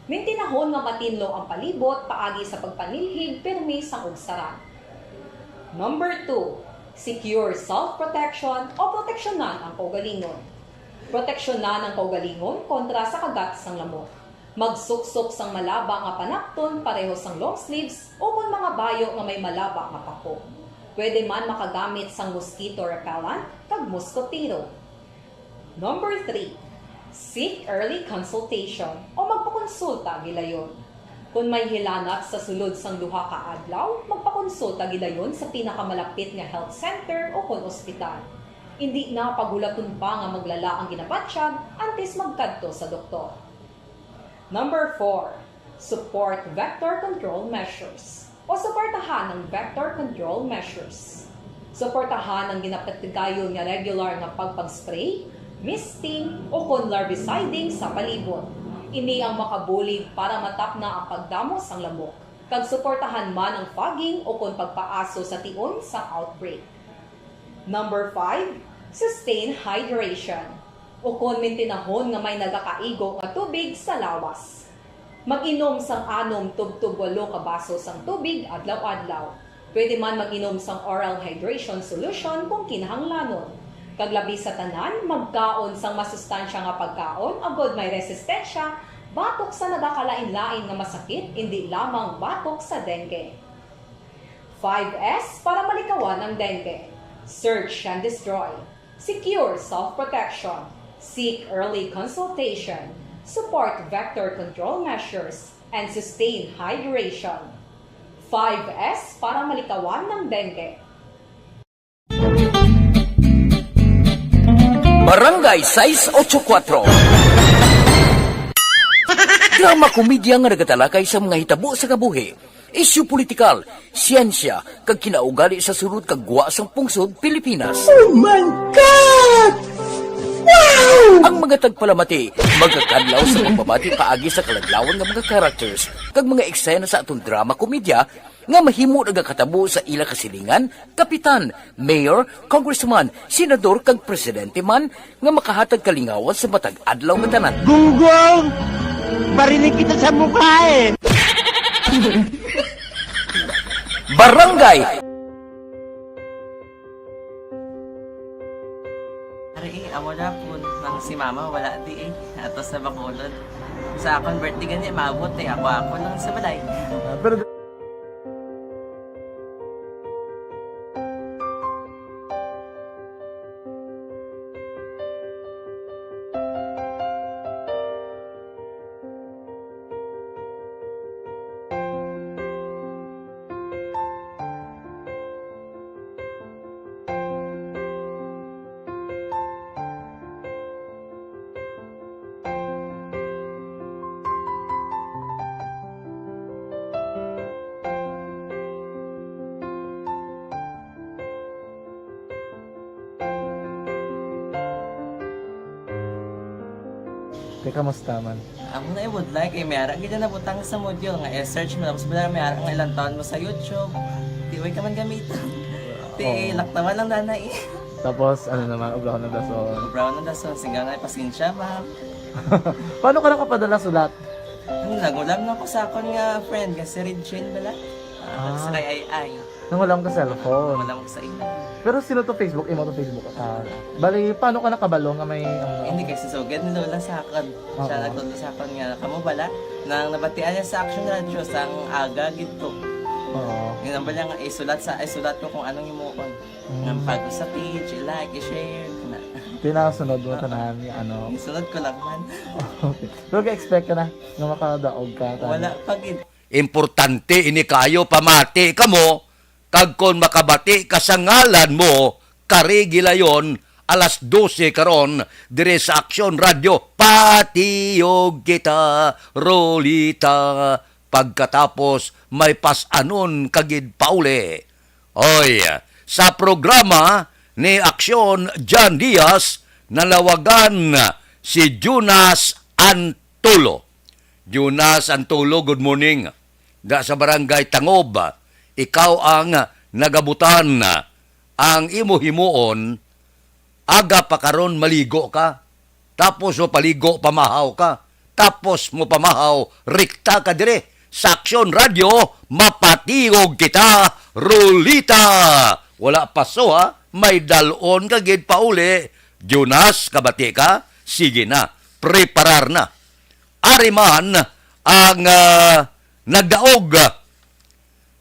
Mintinahon nga matinlo ang palibot paagi sa pagpanilhig pirmi sang ugsaran. Number two, secure self-protection o proteksyonan ang kaugalingon. Proteksyonan ang kaugalingon kontra sa kagat sang lamok. Magsuksok sang malaba nga panapton pareho sang long sleeves ukon mga bayo nga may malaba nga pako. Pwede man makagamit sang mosquito repellent kag moskotero. Number three, seek early consultation o magpakonsulta gilayon. Kon may hilanat sa sulod sang duha ka adlaw, magpakonsulta gilayon sa pinakamalapit nga health center ukon ospital. Indi na paghulaton pa nga maglala ang ginabatyag antes magkadto sa doktor. Number four, support vector control measures o suportahan ang vector control measures. Suportahan ang ginapatigayon nga regular nga pagpag-spray, misting, ukon larviciding sa palibot. Ini ang makabulig para matapna ang pagdamo sang lamok, kag suportahan man ang fogging ukon pagpaaso sa tion sang outbreak. Number five, sustain hydration, ukon mintinahon nga may nagakaigo nga tubig sa lawas. Mag-inom sang anom tubtob walo ka baso sang tubig adlaw-adlaw. Pwede man mag-inom sang oral hydration solution kung kinahanglanon. Kag labi sa tanan, magkaon sang masustansya nga pagkaon agod may resistensya batok sa nagakalain-lain nga masakit, indi lamang batok sa dengue. Five S para malikawan ang dengue. Search and destroy. Secure self-protection. Seek early consultation. Support vector control measures. And sustain hydration. Five S para malikawan ang dengue. Barangay sais ocho kuwatro. Drama komedya nga nagatalakay sa mga hitabo sa kabuhi, isyu politikal, siyensya, kag kinaugali sa sulod kag gwa sang pungsod Pilipinas. Oh my God! Wow! Ang mga tagpalamati magakadlaw sa pagbabati paagi sa kaladlawan nga mga characters kag mga eksena sa aton drama komedya nga mahimo nagakatabo sa ila kasilingan, kapitan, mayor, congressman, senador, kag presidente man nga makahatag kalingawan sa matag adlaw nga tanan. Gunggong! Barinig kita sa mukha eh! Barangay! Ari, eh, amo na po nang si mama wala di eh. Ato sa Bacolod. Sa akong birthday gani, maabot eh. Ako, ako lang sa balay. Ah, pero Di, kamusta man? Amo na, I would like, eh, may ara gid na butang sa module nga i-search mo, tapos bala may ara nga ilang taon mo sa YouTube. Di, way ka man gamiton. Ti, Oo. Laktawan lang na na, eh. Tapos, ano naman, ubrahon ng dason. Ubrahon ng dason, singgaw na, pasensya, ma'am. Paano ka nakapadala sulat? Ano, nagulam na ko sa akon nga friend, nga si Regine bala. Ah, Ah. Sa kay Ai Ai. Nangulam ka cellphone. Nangulam ko sa ila. Pero sino to Facebook? Imo to Facebook? Ah, bali, paano ka nakabalo nga may, ano? Hindi, kay susugid ni Lola sa akon. Siya Oo. Nagtudlo sa akon nga, kamo bala, nang nabatian niya sa Action Radio, sang aga gid to. Oo. Yun ang bala nga, isulat sa, isulat ko kung anong himuon. Mm. Nga pag sa page, i-like, i-share, na. Tinasunod mo Oo. Tanan nga, ano? Isunod ko lang man. Okay. Pero ga-expect ka na nga makadaog ka, Wala tanan? Pa gid. Importante ini kaayo, pamati kamo, kag kon makabati ka sa ngalan mo, kari gilayon, alas dose karon, diri sa Aksyon Radio, patiyog kita, Rolita, pagkatapos may pas-anon ka gid pauli. Oy, sa programa ni Aksyon John Diaz, nalawagan si Jonas Antulo. Jonas Antulo, good morning. Da sa Barangay Tangob, ikaw ang nagabutan. Ang imo himuon, aga pa karon maligo ka, tapos mo paligo, pamahaw ka, tapos mo pamahaw, rikta ka dire. Sa Aksyon Radio, mapatiog kita, Rolita. Wala paso, ha? May dalon ka gid pauli. Jonas, kabati ka? Sige na, preparar na. Ari man ang, ah, nagdaog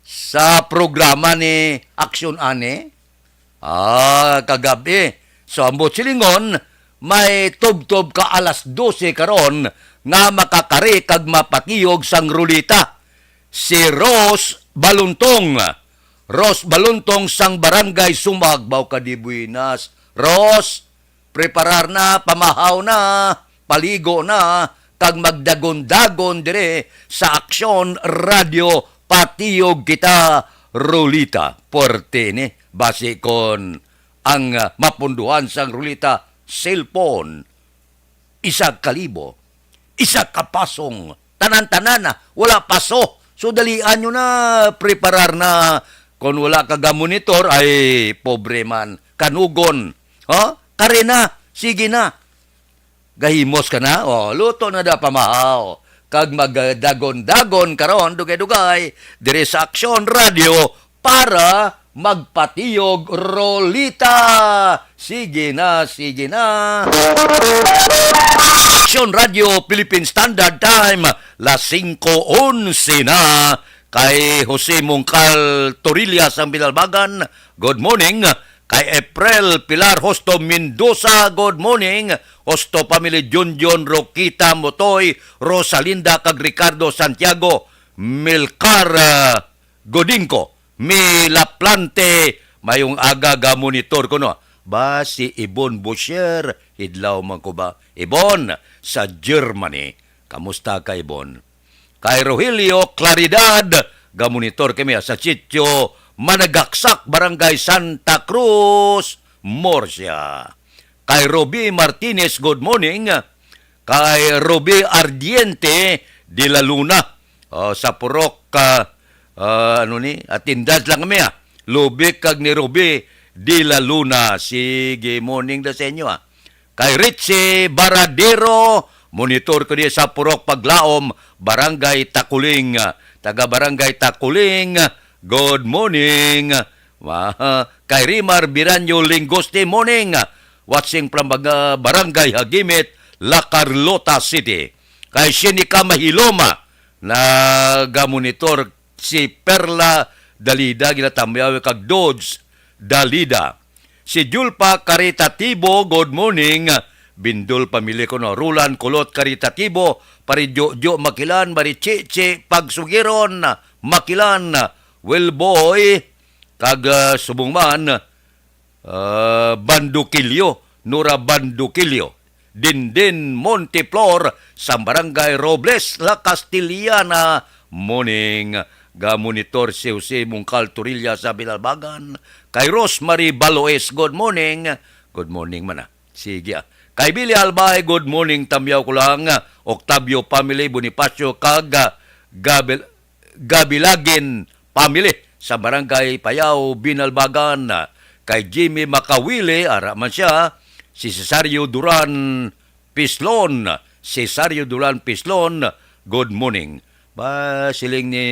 sa programa ni Aksyon ani. Ah, kagabi. So, ambot silingon, may tubtob ka alas dose karon nga makakari kag mapatiog sang Rolita. Si Rose Baluntong. Rose Baluntong sang Barangay Sumag, baw ka di buenas. Rose, preparar na, pamahaw na, paligo na, kag magdagon-dagon dire sa Aksyon Radio, patiyog kita, Rolita. Puwerte ni, basi kon ang, ah, mapunduhan sang Rolita, cellphone, isa ka libo, isa ka pasong, tanan-tanan na, wala paso. So, dalian nyo na, preparar na. Kon wala ka ga-monitor, ay, pobre man, kanugon. Ha? Kari na, sige na. Gahimos ka na? O, luto na da pamahaw. Kag magdagon-dagon karon, dugay-dugay, diri sa Aksyon Radio para magpatiyog Rolita. Sige na, sige na. Aksyon Radio, Philippine Standard Time, las singko onse na. Kay Jose Mongcal Torilla sang Binalbagan, good morning. Kay April Pilar Hosto Mendoza, good morning. Hosto family, Junjun, Rokita, Motoy, Rosalinda, kag Ricardo Santiago, Milcar, ah, Godinco, Milaplante, mayong aga, ga-monitor ko, no? Ba, si Ibon Boucher, hidlaw man ko ba? Ibon, sa Germany. Kamusta ka, Ibon? Kay Rogelio Claridad, ga-monitor kami, ah, sa Sitio Managaksak, Barangay Santa Cruz, Murcia. Kay Ruby Martinez, good morning. Kay Ruby Ardiente de la Luna, oh, sa Purok, ah, ah, ano ni, attendance lang kami, ah. Lubik kag ni Ruby de la Luna. Sige, morning da sa inyo, ah. Kay Richie Baradero, monitor ko diya sa Purok Paglaom, Barangay Takuling. Taga Barangay Takuling, good morning. Wa-, kay Rimar Biranyo Lingoste, morning. Watching from Bag-, Barangay Hagimit, La Carlota City. Kay Shenica Mahiloma, nagamonitor si Perla Dalida, ginatamyaw kag Dodge Dalida. Si Julpa Caritativo, good morning. Bindol pamili ko, no. Roland Kulot Caritativo, Pari Jojo Makilan, Mari Chichi Pagsugiron Makilan, Wilboy, kag, ah, subong man, ah, Bandukilyo, Nora Bandukilyo. Dindin Monteflor sa Barangay Robles, La Castellana, morning. Ga-monitor si Jose Mungkal Torilla sa Binalbagan. Kay Rosemary Baloes, good morning. Good morning man, ah. Sige, ah. Kay Billy Albay, good morning, tamyaw ko lang, Octavio family, Bonifacio, kag, ah, Gabil-, Gabilagin family sa Barangay Payao, Binalbagan. Kay Jimmy Makawili, ara man siya, si Cesario Duran Pislon, Cesario Duran Pislon, good morning. Ba, siling ni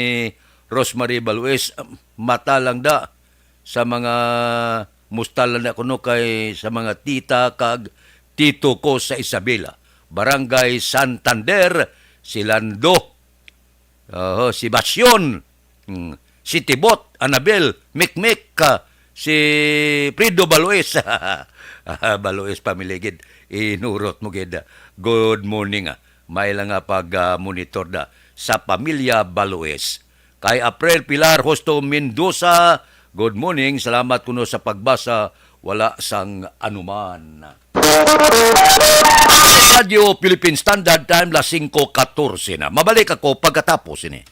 Rosemary Balues, mata lang da sa mga mustal na kuno kay sa mga tita kag tito ko sa Isabela, Barangay Santander, si Lando, oho, si Basyon, mm, si Tibot, Anabel, Mikmik, ah, si Frido Balois. Ah, Balois family gid, inurot mo gid. Good morning, ah. May lang nga pag, ah, monitor da sa pamilya Balois. Kay April Pilar Hosto Mendoza, good morning. Salamat kuno sa pagbasa. Wala sang anuman. Radyo Philippine Standard Time, las singko katorse na. Mabalik ako pagkatapos ini.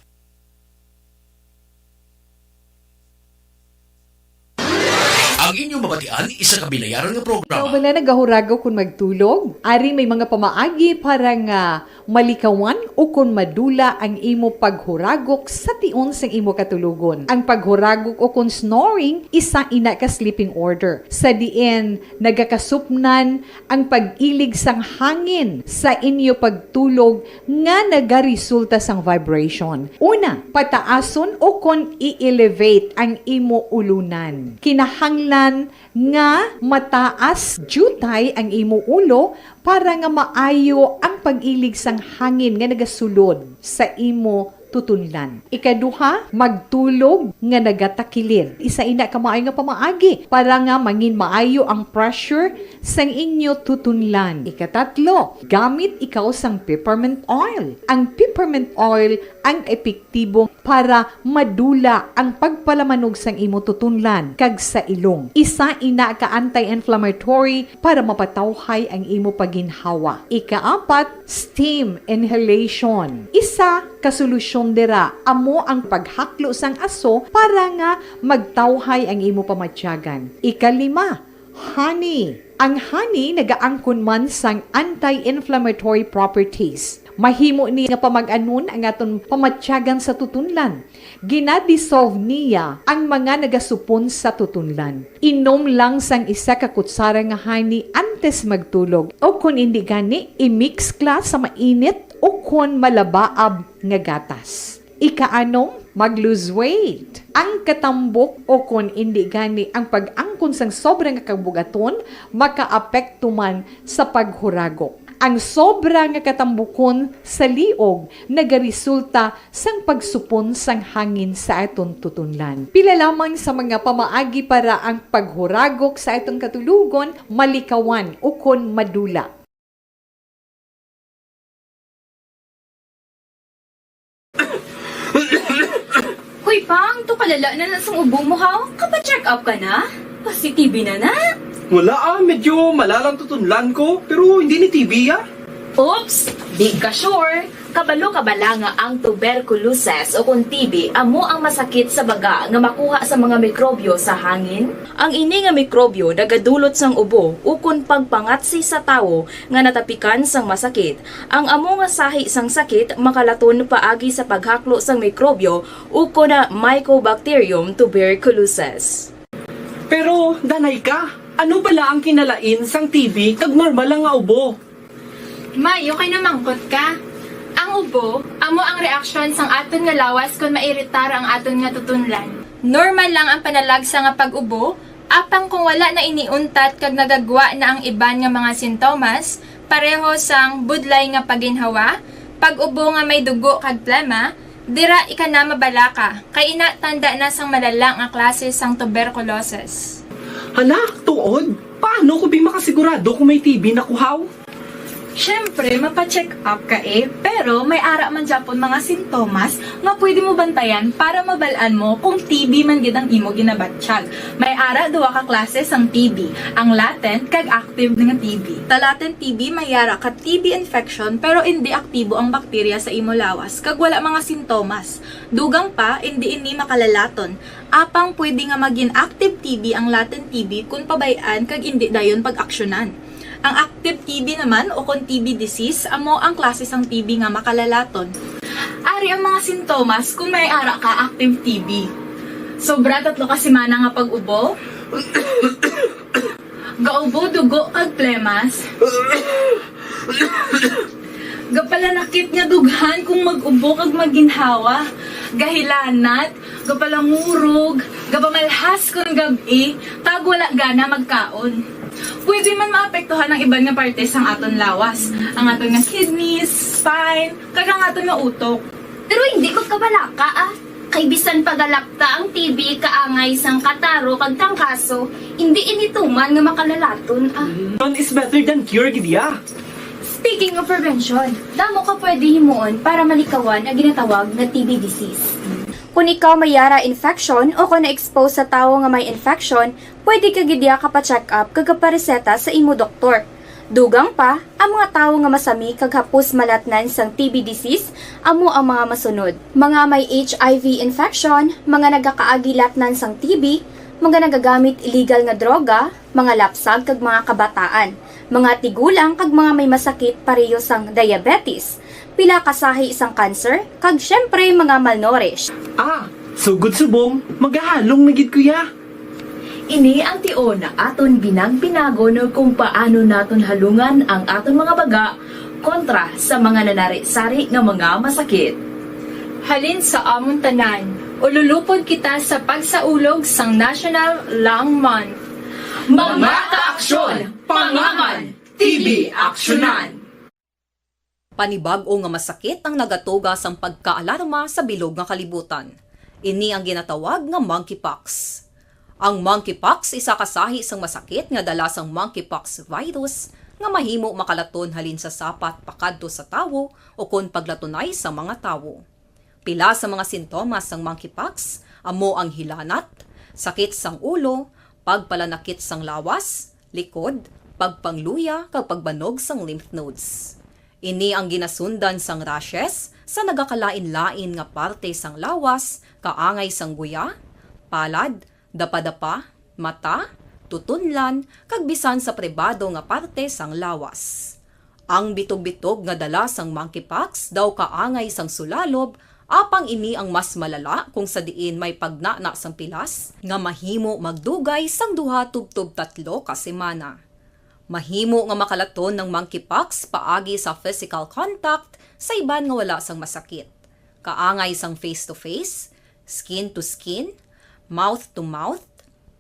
Ang inyong mabatian, isa ka binayaran nga programa. Ikaw bala nagahuragok kon magtulog? Ari may mga pamaagi para nga malikawan o kon madula ang imo paghuragok sa tion sang imo katulogon. Ang paghuragok o kon snoring, isa ina ka sleeping order, sa diin nagakasupnan ang pag-ilig sang hangin sa inyo pagtulog nga nagaresulta sang vibration. Una, pataason o kon i-elevate ang imo ulunan. Kinahanglan nga mataas diutay ang imo ulo para nga maayo ang pag-ilig sang hangin nga nagasulod sa imo tutunlan. Ikaduha, magtulog nga nagatakilid. Isa ina ka maayo nga pamaagi para nga mangin maayo ang pressure sang inyo tutunlan. Ikatatlo, gamit ikaw sang peppermint oil. Ang peppermint oil ang epektibo para madula ang pagpalamanog sang imo tutunlan kag sa ilong. Isa ina ka anti-inflammatory para mapatawhay ang imo paginhawa. Ikaapat, steam inhalation. Isa ka solusyon dira amo ang paghaklo sang aso para nga magtawhay ang imo pamatyagan. Ikalima, honey. Ang honey nagaangkon man sang anti-inflammatory properties. Mahimo ni nga pamag-anon ang aton pamatyagan sa tutunlan. Gina-dissolve niya ang mga nagasupon sa tutunlan. Inom lang sang isa ka kutsara nga honey antes magtulog, o kon indi gani, i-mix kla sa mainit o kon malabaab nga gatas. Ikaanom, mag-lose weight. Ang katambok o kon indi gani ang pag-angkon sang sobra nga kabugaton makaapekto man sa paghuragok. Ang sobra nga katambukon sa liog nagaresulta sang pagsupon sang hangin sa aton tutunlan. Pila lamang sa mga pamaagi para ang paghuragok sa aton katulogon malikawan ukon madula. Hoy, Pang, to kalala na na sang ubo mo, haw? Kapa-check up ka na? Pasi-T B na na? Wala, ah, medyo malalang tutunlan ko, pero hindi ni T B, ah. Oops! Di ka sure? Kabalo ka bala nga ang tuberculosis o kon T B amo ang masakit sa baga nga makuha sa mga mikrobyo sa hangin? Ang ini nga mikrobyo nagadulot sang ubo ukon pagpangatsi sa tawo nga natapikan sang masakit. Ang amo nga sahi sang sakit makalaton paagi sa paghaklo sang mikrobyo ukon na Mycobacterium tuberculosis. Pero, danay ka, ano bala ang kinalain sang T B kag normal lang nga ubo? Mayo kay namangkot ka. Ang ubo, amo ang reaksyon sang aton nga lawas kon mairitar ang aton nga tutunlan. Normal lang ang panalagsa nga pag-ubo, apang kung wala na ini untat kag nagagwa na ang iban nga mga sintomas, pareho sang budlay nga paginhawa, pag-ubo nga may dugo kag plema, dira ika na mabalaka, kay ina tanda na sang malala nga klase sang tuberculosis. Hala, tuod? Paano ko bi makasigurado kung may T B na ko, haw? Siyempre, mapa-check up ka eh, pero may ara man gyapon mga sintomas nga pwede mo bantayan para mabal-an mo kung T B man gid ang imo ginabatyag. May ara duha ka klase sang T B, ang latent kag active nga T B. Sa latent T B, may ara ka T B infection pero indi aktibo ang bakterya sa imo lawas kag wala mga sintomas. Dugang pa, indi ini makalalaton. Apang pwede nga magin active T B ang latent T B kon pabay-an kag indi dayon pag-aksyonan. Ang active T B naman, o kon T B disease, amo ang klase sang T B nga makalalaton. Ari ang mga sintomas kung may ara ka active T B. Sobra tatlo ka semana nga pag-ubo. Gaubo dugo kag plemas. Gapalanakit nga dughan kung mag-ubo kag magginhawa. Gahilanat, gapalangurog, gapamalhas kon gab-i, kag wala gana magkaon. Pwede man maapektuhan ang iban nga parte sang aton lawas, ang aton nga kidneys, spine, kag ang aton nga utok. Pero hindi magkabalaka, ah. Kay bisan pa galakta ang T B kaangay sang kataro kag trangkaso, hindi ini tuman nga makalalaton, ah. Prevention is better than cure, gid ya. Speaking of prevention, damo ka pwede himuon para malikawan ang ginatawag nga T B disease. Kung ikaw may yara infection o kung na-expose sa tawo nga may infection, pwede ka gid ya kapa-check up kag kapareseta sa imo doktor. Dugang pa, ang mga tawo nga masami kag hapos malatnan sang T B disease amo ang mga masunod: mga may H I V infection, mga nagakaagi latnan sang T B, mga nagagamit illegal nga droga, mga lapsag kag mga kabataan, mga tigulang kag mga may masakit pareho sang diabetes, pila ka sahi sang cancer, kag siyempre mga malnourished. Ah, sugod subong, magahalong na gid ko ya. Ini ang tion nga aton binag-binagon kung paano naton halungan ang aton mga baga kontra sa mga nanari-sari nga mga masakit. Halin sa amon tanan, ululupod kita sa pagsaulog sang National Lung Month. Mga kaaksyon, pangangan, T B aksyonan! Panibag-o nga masakit ang nagatuga sang pagkaalarma sa bilog nga kalibutan. Ini ang ginatawag nga monkeypox. Ang monkeypox isa ka sahi sang masakit nga dala sang monkeypox virus nga mahimo makalaton halin sa sapat pakadto sa tawo ukon paglatunay sa mga tawo. Pila sa mga sintomas sang monkeypox amo ang hilanat, sakit sang ulo, pagpalanakit sang lawas, likod, pagpangluya, kag pagbanog sang lymph nodes. Ini ang ginasundan sang rashes sa nagakalain-lain nga parte sang lawas, kaangay sang guya, palad, dapadapa, mata, tutunlan, kag bisan sa pribado nga parte sang lawas. Ang bitog-bitog nga dala sang monkeypox daw kaangay sang sulalob, apang ini ang mas malala kung sa diin may pagnana sang pilas nga mahimo magdugay sang duha tubtob tatlo ka semana. Mahimo nga makalaton ang monkeypox paagi sa physical contact sa iban nga wala sang masakit, kaangay sang face-to-face, skin-to-skin, mouth-to-mouth,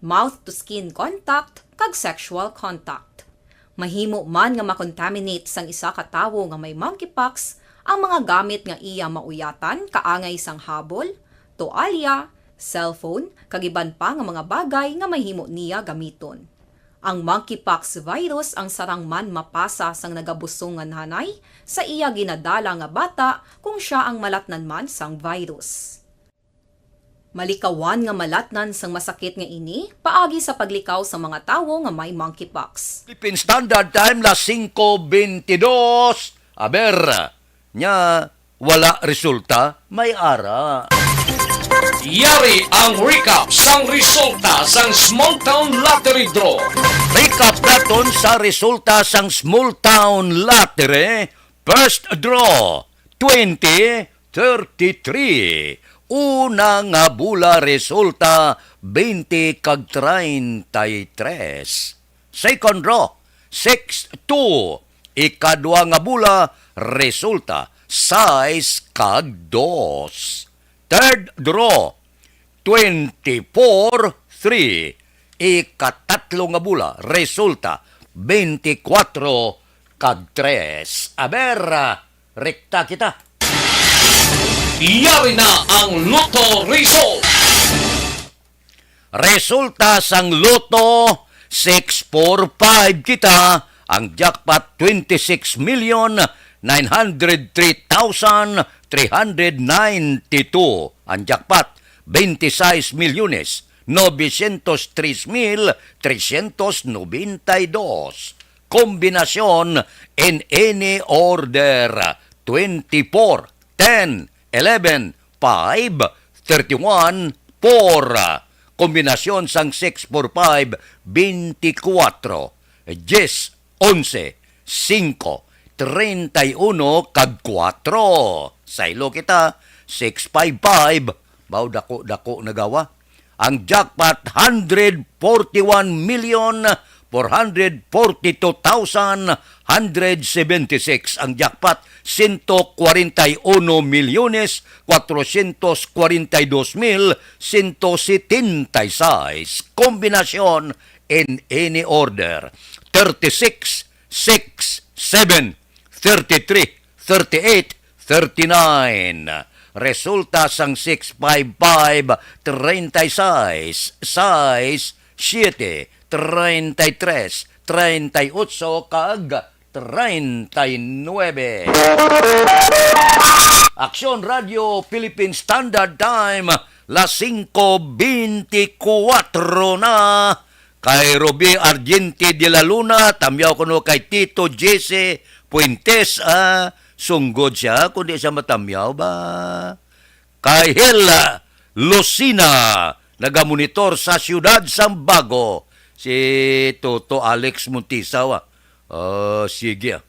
mouth-to-skin contact, kag sexual contact. Mahimo man nga makontaminate sang isa ka tawo nga may monkeypox ang mga gamit nga iya mauyatan, kaangay sang habol, toalya, cellphone, kag iban pa nga mga bagay nga mahimo niya gamiton. Ang monkeypox virus ang sarang man mapasa sang nagabusong nga nanay sa iya ginadala nga bata kung sia ang malatnan man sang virus. Malikawan nga malatnan sang masakit nga ini paagi sa paglikaw sang mga tawo nga may monkeypox. Philippine Standard Time, las singko bentidus. Aber, nya, wala resulta, may ara. Yari ang recap sang resulta sang Small Town Lottery Draw. Recap naton sa resulta sang Small Town Lottery. First draw, twenty thirty-three. Una nga bula resulta, twenty kag treinta y tres. Second draw, six two. Ikadwa nga bula resulta, sais kag dos. Third draw, twenty-four three. Ikatatlo nga bula resulta, twenty-four kag tres. Aber, rekta kita. Yari na ang Lotto Result. Resulta sang Lotto, six four five kita, ang jackpot, twenty-six million nine hundred three thousand three hundred ninety-two. Ang jackpot, twenty-six milyones novecientos tres mil trescientos noventa y dos. Kombinasyon in any order, twenty-four, ten, eleven, five, thirty-one, four. Kombinasyon sang six four five, twenty-four, diyes, onse, singko, treinta y uno, kag kuwatro. Saylo kita, six five five. Baw dako-dako na gawa. Ang jackpot, hundred forty-one million, four hundred forty-two thousand, hundred seventy-six. Ang jackpot, sento kwarenta y uno milyones, kwatrosyentos kwarenta y dos mil, sento setenta y seis. Kombinasyon in any order, thirty-six, six, seven, thirty-three, thirty-eight, thirty-nine. Resulta sang six five five, treinta y seis, sais, siyete, treinta y tres, treinta y ocho, kag treinta y nuebe. Aksyon Radio Philippine Standard Time, las singko beintikwatro na. Kay Ruby Argente de la Luna, tamyaw kuno kay Tito Jesse Fuentes, ah, sunggod siya, kundi siya matamyaw ba? Kay Hel Lucina, nagamonitor sa siyudad sang Bago, si Toto Alex Montisaw, ah. Oh, sige, ah.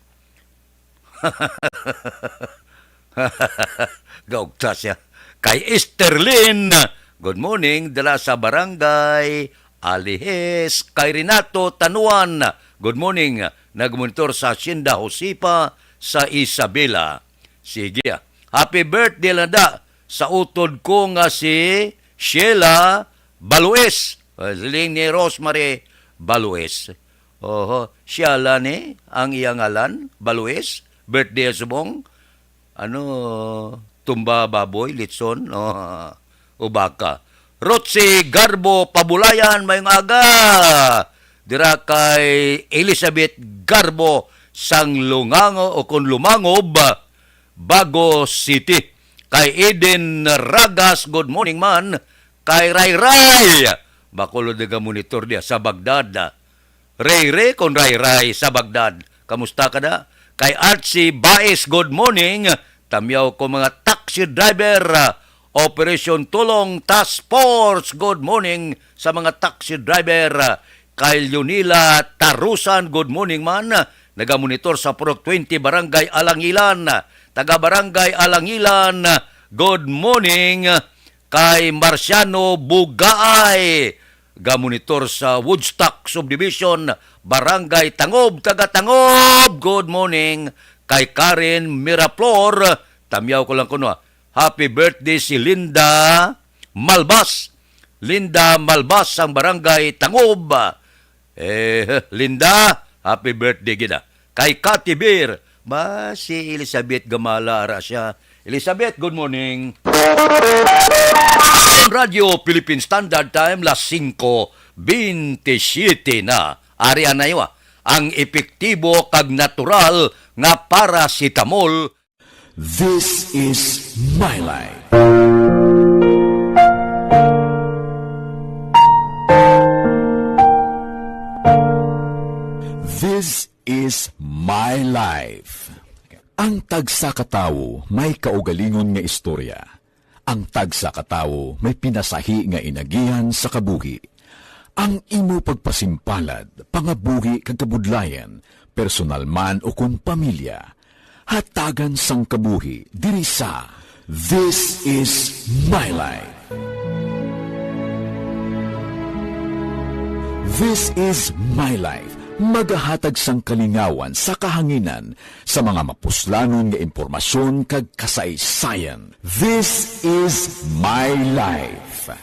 Gaugta siya. Kay Esterlin, good morning, dala sa barangay Alihes. Kay Renato Tanuan, good morning, nagmonitor sa Hacienda Josefa sa Isabela. Sige, ah. Happy birthday lang da sa utod ko nga si Sheila Balues. Ah, siling ni Rosemary Balues. Oho, Sheila ni ang iyang ngalan, Balues. Birthday subong, ano, tumba baboy, litson, o, o baka. Rotsi Garbo Pabulayan, mayong aga. Dira kay Elizabeth Garbo sang Lungango o kon Lumangob, Bago City. Kay Eden Ragas, good morning man. Kay Ray Ray, bakulod nga monitor diya sa Baghdad. Ray Ray kon Ray Ray sa Baghdad. Kamusta ka na? Kay Archie Baez, good morning. Tamyaw ko mga taxi driver, ah, Operation Tulong Task Force, good morning sa mga taxi driver. Kay Leonila Tarusan, good morning man. Nagamonitor sa Purok twenty, Barangay Alangilan. Taga Barangay Alangilan, good morning. Kay Marciano Bugaay, gamonitor sa Woodstock Subdivision, Barangay Tangob, taga Tangob, good morning. Kay Karen Miraflor, tamyaw ko lang kuno, ah. Happy birthday si Linda Malbas. Linda Malbas sang Barangay Tangob. Eh, Linda, happy birthday gid, ah. Kay Kati Bear, ba si Elizabeth Gamala ara siya? Elizabeth, good morning. Ang Radyo Philippine Standard Time, las singko bentisiete na. Ari anay wa, ang epektibo kag natural nga paracetamol. This is my life. This is my life. Ang tagsa ka tawo may kaugalingon nga istorya. Ang tagsa ka tawo may pinasahi nga inagihan sa kabuhi. Ang imo pagpasimpalad, pangabuhi kag kabudlayan, personal man o kon pamilya, hatagan sang kabuhi diri sa This Is My Life. This Is My Life, magahatag sang kalingawan sa kahanginan sa mga mapuslanon nga impormasyon kag kasaysayan. This Is My Life.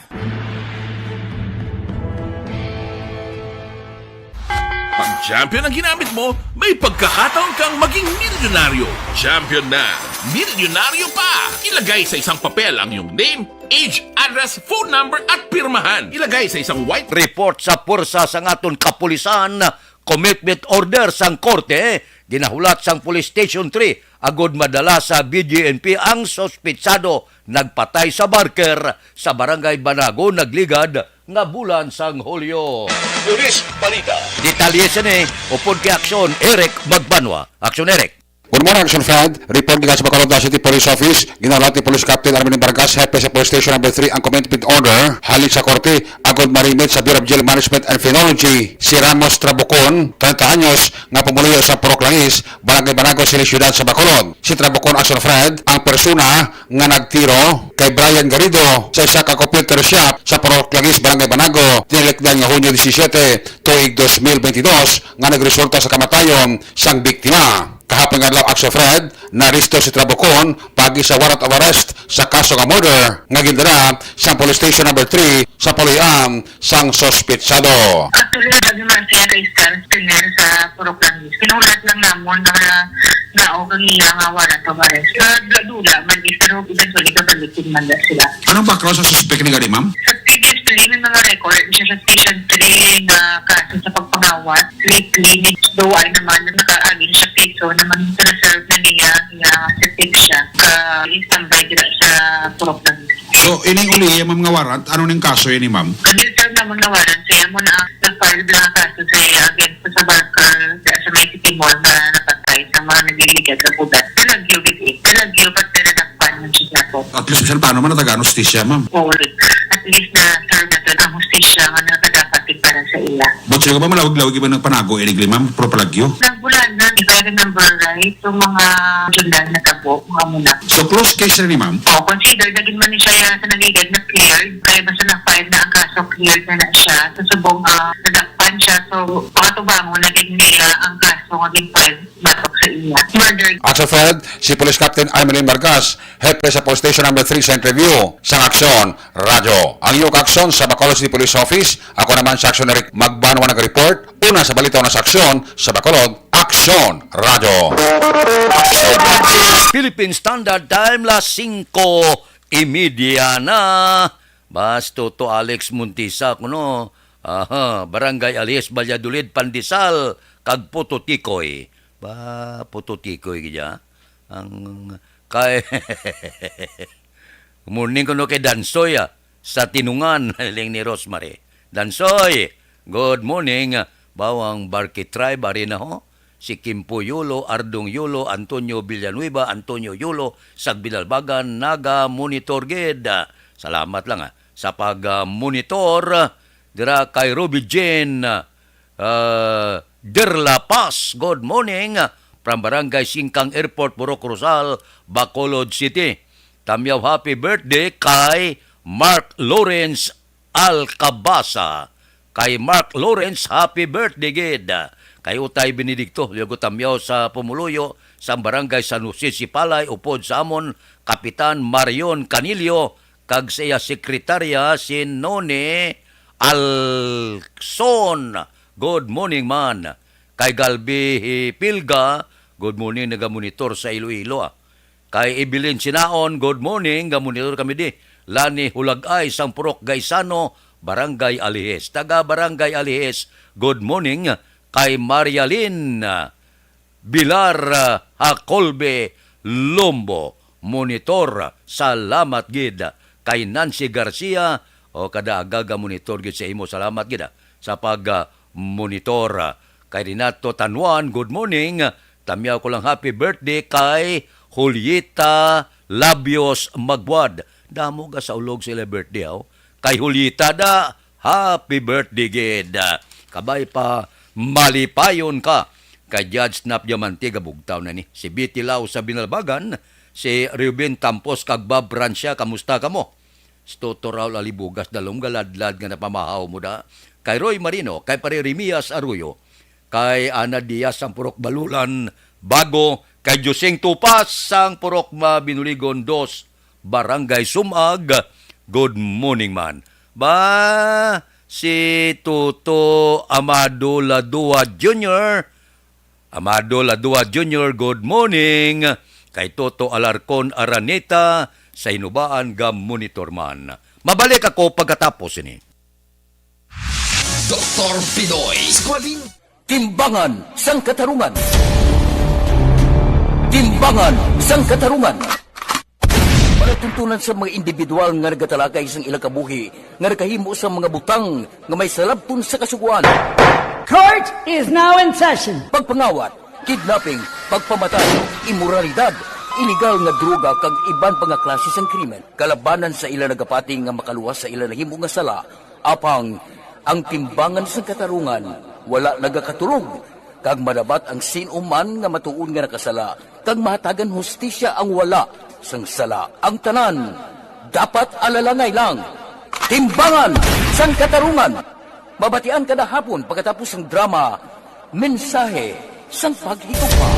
Pag champion ang ginamit mo, may pagkakataon kang maging milyonaryo. Champion na, milyonaryo pa! Ilagay sa isang papel ang iyong name, age, address, phone number, at pirmahan. Ilagay sa isang white report sa pwersa sang aton kapulisan, commitment order sang korte, ginahulat sang Police Station three, agod madala sa B J N P ang suspetsado nagpatay sa barker sa Barangay Banago, Nagligad, nga bulan sang Hulyo. Lunes, balita. Detalye sini upod kay Aksyon Eric Magbanwa. Aksyon Eric. Good morning, Action Fred. Report gikan sa Bacolod City Police Office. Ginahulat ni Police Captain Armin Vargas, hepe sa Police Station Number Three, ang commitment order halin sa korte agod ma-remit sa Bureau of Jail Management and Penology si Ramos Trabucon, treinta anyos, nga pumuluyo sa Purok Langis, Barangay Banago, Sili, Siyudad sa Bacolod. Si Trabucon, Action Fred, ang persona nga nagtiro kay Brian Garrido sa isa ka computer shop sa Purok Langis, Barangay Banago, tinalikdan nga Hunyo disisiete, tuig dos mil bentidós, nga nagresulta sa kamatayon sang biktima. Kahapon nga adlaw, Action Fred, naaresto si Trabucon paagi sa warrant of arrest sa kaso nga murder nga gindala sa Police Station Number Three sa paluy-an sang suspitsado. Actually, lagi man siya kay Stans Tener sa Purok Langis. Kinulat lang namon na naog ang iya nga warrant of arrest. Sa dula-dula man, is, pero eventually, gabalik din man na sila. Anong background sa suspek ni gani, ma'am? Sa previously, may mga record siya sa Station Three nga kaso sa pagpangawat. Lately, medyo duway naman na nakaagin siya piso naman sa reserve na niya, niya sa tip siya. Ka-standby dira sa Purok Langis. So, ining uli, ma'am, nga warrant, ano ning kaso ini, ma'am? Ang detail naman nga warrant, kaya mo na ang na-file na kaso sa iya against sa barkal sa may City Mall na napatay sa mga nagliligad sa budas. Nalagyo gid eh. Nalagyo, pati nadakpan man siya po. At least, bisan paano man, natagaan hustisya, ma'am. Oo, at least na-serve na to ang hustisya nga nakadapat din para sa iya. But sila ba malawig-lawig iba ng panago, iligli, ma'am? Pero palagyo? Nagbulan na, if I remember right, so mga July na tabo, mga muna. So, close case na ni, ma'am? Oh, consider na gid man ni siya sa nagigad na cleared. Kaya basta na-file na ang kaso, cleared na na siya. So, subong, ah, nadakpan siya. So, pakatubangon na gid niya ang kaso nga gin-file batok sa iya. Murder. Action Fred, si Police Captain Armelin Vargas, hepe sa Police Station Number Three sa interview sang Aksyon Radyo. Ang iyo kaaksyon sa Bacolod City Police Office, ako naman sa Aksyon Eric Magbanwa nag-report. Una sa balita, una sa aksyon sa Bacolod, Aksyon Radyo. Philippine Standard Time, las singko y media na. Basto to Alex Montisa kuno. Aha, Barangay Alias, Valladolid, Pandesal, kag Pututikoy. Ba, Pututikoy gid ya? Ang kay morning kuno kay Dansoy, ah, sa Tinungan, hiling ni Rosemary. Dansoy, good morning. Bawang Barkey Tribe, ari na ho. Si Kimpo Yulo, Ardong Yulo, Antonio Villanueva, Antonio Yulo, sa Binalbagan, naga-monitor gid. Salamat lang, ah, sa pag-monitor. Dira kay Ruby Jane, ah, Derla Paz, good morning. From Barangay Singkang Airport, Purok Rosal, Bacolod City. Tamyaw happy birthday kay Mark Lawrence Alcabasa. Kay Mark Lawrence, happy birthday gid. Kay Utay Benedicto, lugo tamyaw sa pumuluyo sa Barangay San Jose Sipalay, upod sa amon Kapitan Marion Canillo, kag sa iya sekretarya si Noni Alson. Good morning man. Kay Galbi Pilga, good morning, nagamonitor sa Iloilo, ah. Kay Evelyn Sinaon, good morning, gamonitor kami di. Lani Hulagay, sang Purok Gaisano, Barangay Alijes. Taga Barangay Alijes, good morning. Kay Marialyn, ah, Bilar, ah, Hakolbe Lombo, monitor, salamat gid. Kay Nancy Garcia, o kada aga gamonitor gid sa imo, salamat gid, ah, sa pag, ah, monitor. Kay Renato Tanuan, good morning. Tamyaw ko lang happy birthday kay Julieta Labios Magwad. Damo ga sa ulog sila birthday, oh. Kay Julieta da, happy birthday gid. Kabay pa, malipayon ka. Kay Judge Snap Diamante, gabugtaw na ni. Si Betty Lau sa Binalbagan, si Reuben Tampos kag Bob Francia, kamusta kamo? Si Toto Raul Alibugas, dalom galadlad nga napamahaw mo da. Kay Roy Marino, kay Pare Remias Arroyo, kay Ana Diaz sang Purok Balulan, Bago, kay Josing Tupas sang Purok Mabinuligon Dos, Barangay Sumag, good morning man. Ba, si Toto Amado Ladua Junior, Amado Ladua Junior, good morning. Kay Toto Alarcon Araneta, sa Hinubaan ga monitor man. Mabalik ako pagkatapos ini. Doktor Pinoy. Squadin. Timbangan sang Katarungan. Timbangan sang Katarungan. Palatuntunan sa mga individual nga nagatalakay sang ilang kabuhi nga nakahimo sang mga butang nga may salabton sa Kasugoan. Court is now in session. Pagpangawat, kidnapping, pagpamatay, imoralidad, iligal nga droga, kag iban pa nga klase sang krimen. Kalabanan sa ila nagapati nga makaluwas sa ila nahimo nga sala, apang ang timbangan sang katarungan wala nagakatulog, kag madapat ang sin-o man nga matuod nga nakasala, kag mahatagan hustisya ang wala sang sala. Ang tanan dapat alalangay lang. Timbangan sang katarungan. Mabatian kada hapon pagkatapos sang drama, Mensahe sang Paghigugma.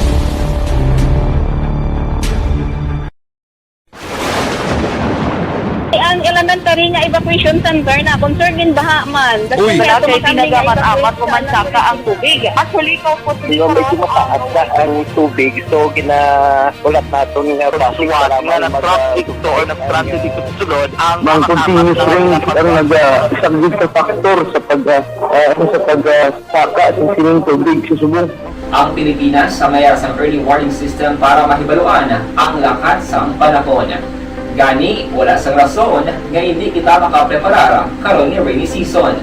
Ang elementary nga evacuation center na concerned din baha man. Uy. Wala kay tinaga man amat ko man saka ang tubig. Actually, ko po. Medyo mataas na ang tubig, so gina-, ulat naton nga traffic nga para nga mag-, nag-traffic to or nag-traffic dito sa sulod ang mga continuous rain ang naga-, isa gid ka factor sa pag, ah, ah, sa pag, ah, saka sa sining tubig sa subong. Ang Pilipinas ang may sang early warning system para mahibaluan ang lakat sang panahon. Gani, wala sang rason nga hindi kita makapreparar karon nga rainy season.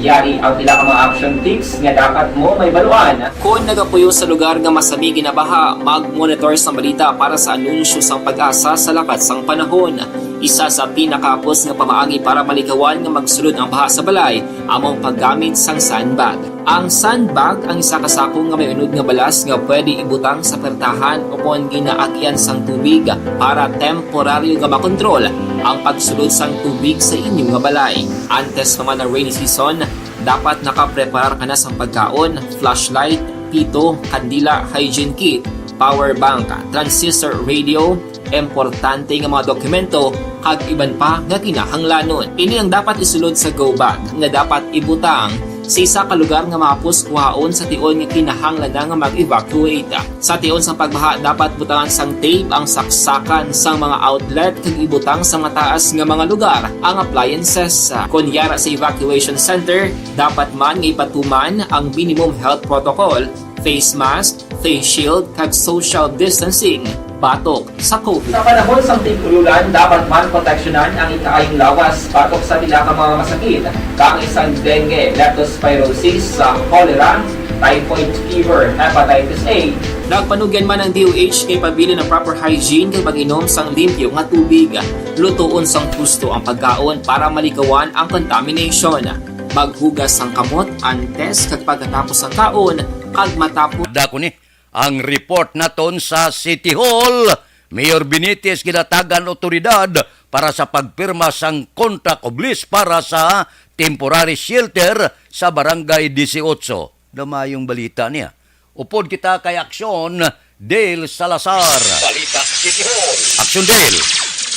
Yari ang pila ka mga action tips nga dapat mo mahibaluan. Kon nagapuyo sa lugar nga masami ginabaha, mag-monitor sang balita para sa anunsyo sang PAGASA sa lakat sang panahon. Isa sa pinakahapos nga pamaagi para malikawan nga magsulod ang baha sa balay amo ang paggamit sang sandbag. Ang sandbag ang isa ka sako nga may unod nga balas nga pwede ibutang sa pertahan upon ginaagian sang tubig para temporaryo nga makontrol ang pagsulod sang tubig sa inyo nga balay. Antes pa man ang rainy season, dapat nakapreparar ka na sang pagkaon, flashlight, pito, kandila, hygiene kit, power bank, transistor radio, importante nga mga dokumento, kag iban pa nga kinahanglanon. Ini ang dapat isulod sa go bag nga dapat ibutang sa isa ka lugar nga mahapos kuhaon sa tion nga kinahanglan na nga mag-evacuate. Sa tion sang pagbaha, dapat butangan sang tape ang saksakan sang mga outlet kag ibutang sa mataas nga mga lugar ang appliances. Kon yara sa evacuation center, dapat man nga ipatuman ang minimum health protocol, face mask, face shield, kag social distancing batok sa COVID. Sa panahon sang tig-ululan, dapat man proteksyonan ang ikaayong lawas batok sa pila ka mga masakit, kaangay sang dengue, leptospirosis, sa cholera, typhoid fever, hepatitis A. Nagpanugyan man ang D O H kay pabilin ang proper hygiene kag pag-inom sang limpyo nga tubig. Lutoon sang husto ang pagkaon para malikawan ang contamination. Maghugas sang kamot antes kag pagkatapos sang kaon, kag matapos. Dako ni ang report naton sa City Hall. Mayor Benitez ginatagan awtoridad para sa pagpirma sang contract of lease para sa temporary shelter sa Barangay Dieciocho. Daw maayong balita niya. Upod kita kay Aksyon Dale Salazar. Balita City Hall. Aksyon Dale.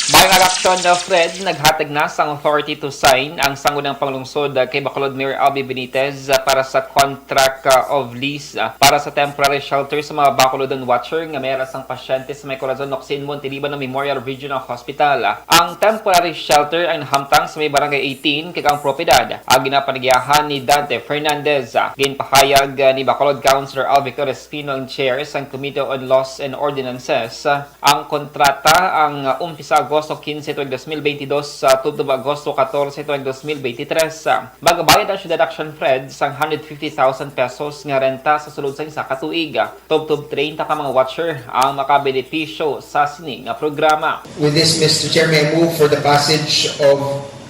Maayong aga, Aksyon, uh, Fred, naghatag na sang authority to sign ang sangguniang panglungsod, uh, kay Bacolod Mayor Albee Benitez, uh, para sa contract, uh, of lease, uh, para sa temporary shelter sa mga Bacolodon watcher nga may ara sang pasyente sa may Corazon Locsin Montiliban Memorial Regional Hospital. Ang temporary shelter ang nahamtang sa may Barangay eighteen, kag ang propiedad ang ginapanigiahan ni Dante Fernandez. Ginpahayag, uh, ni Bacolod Councilor Alvictor Espino, ang chair sang Committee on Laws and Ordinances. Ang kontrata ang, uh, umpisa Agosto quince tuig dos mil veintidós, uh, tubtob Agosto catorce tuig dos mil veintitrés. Magabayad ang syudad, Aksyon Fred, sang hundred fifty thousand pesos nga renta sa sulod sang isa ka tuig. Tubtob treinta ka mga watcher ang makabenepisyo sa sini nga programa. With this, Mister Chair, may I move for the passage of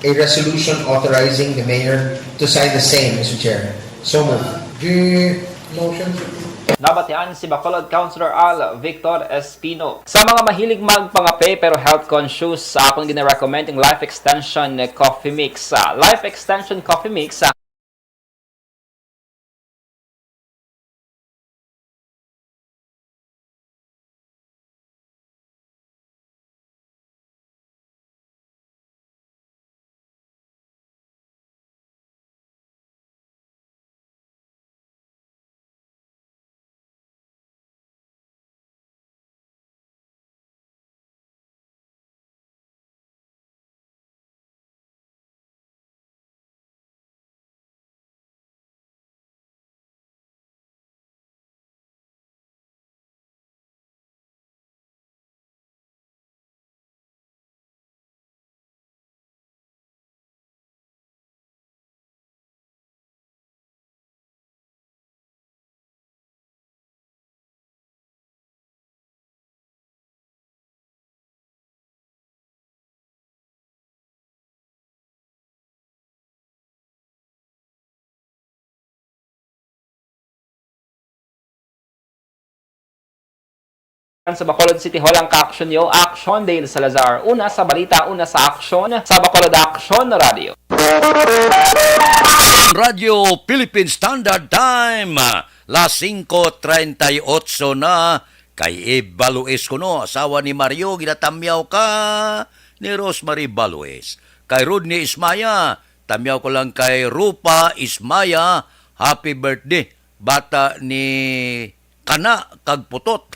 a resolution authorizing the mayor to sign the same, Mister Chair. So moved. The motion. Nabatian si Bacolod Councilor Al Victor Espino. Sa mga mahilig magpangape pero health conscious, sa akong gina-recommend ang Life Extension Coffee Mix. Ah, Life Extension Coffee Mix, ah, Sa Bacolod City Hall ang ka-aksyon niyo, Aksyon Dale Salazar. Una sa balita, una sa aksyon, sa Bacolod Aksyon Radio. Radyo Philippine Standard Time, las singko treinta y ocho na, kay Eve Baloes kuno, asawa ni Mario, ginatamyaw ka ni Rosemary Baloes. Kay Rodney Ismaya, tamyaw ko lang kay Rupa Ismaya, happy birthday, bata ni Kana kag Putot.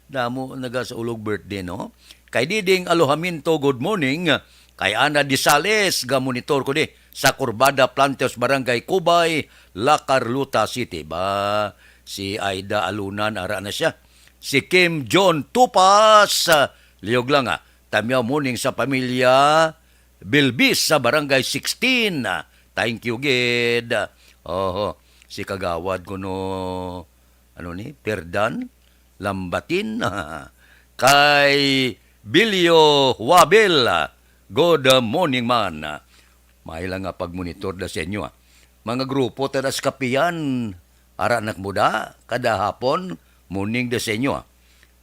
Damo naga sa ulog birthday, no? Kay Diding Alojamiento, good morning. Kay Ana Disales, ga monitor ko di sa Curbada Planteos, Barangay Cubay, La Carlota City. Ba, si Aida Alunan, ara na siya. Si Kim John Tupas, ah, liyog lang, ah. Tamyaw morning sa pamilya Bilbis sa Barangay sixteen. Thank you, gid. Oho, si Kagawad kuno, ano ni, Perdan Lambatin. Kay Bilio Huabil, good morning, man. May lang nga pagmonitor da sa inyo, ah. Mga grupo ta da sa kapihan, ara nak mo da, kada hapon, morning da sa inyo, ah.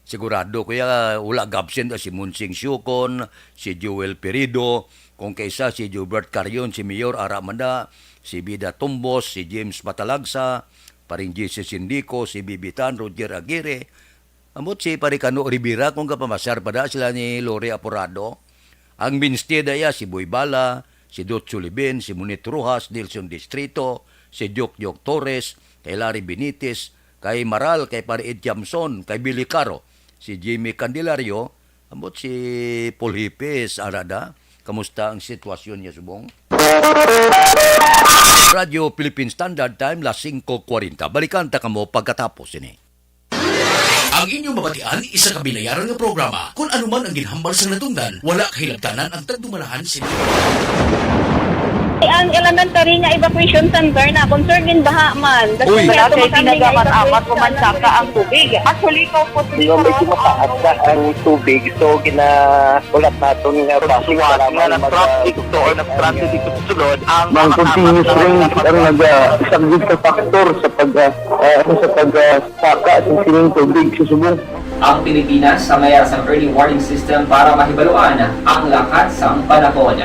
Sigurado ko ya, wala gabsent si Monsing Siukon, si Joel Perido, kung kaisa si Gilbert Carion, si Mayor Ara Manda, si Bida Tumbos, si James Matalagsa, Paring J C Sindico, si Bibitan, Roger Aguirre, ambot si Pare Cano Rivera, kung kapamasyar pa da sila ni Lori Aporado. Ang mainstay da iya, si Boy Bala, si Dot Sulibin, si Munit Rojas, Nelson Distrito, si Jok Jok Torres, kay Larry Benitez, kay Maral, kay Pare Ed Jamson, kay Billy Caro, si Jimmy Candelario, ambot si Paul Hipis, ara da. Kamusta ang sitwasyon niya subong? Radyo Philippine Standard Time, las singko kwarenta. Balikan ta kamo pagkatapos ini. Ang inyong mabatian, isa ka binayaran nga programa. Kung ano man ang ginhambal sang natungdan, wala kahilabtanan ang tagdumalahan sini. Ang elementary nga evacuation center na concern gin baha man. Uy. Wala kay tinaga man, amat ko man saka ang tubig. Actually, ikaw po, di ba, medyo mataas na ang tubig. So, gina-, ulat naton nga basic lamang mag-, na-traffic to or na-stranded dito sa sulod ang mga continuous rain ang nag-, ah, isang good factor sa pag, ah, ah, ano, sa pag, ah, saka sa sining tubig sa Subong. Ang Pilipinas sa mayar sang early warning system para mahibaluan ang lakat sang panahon.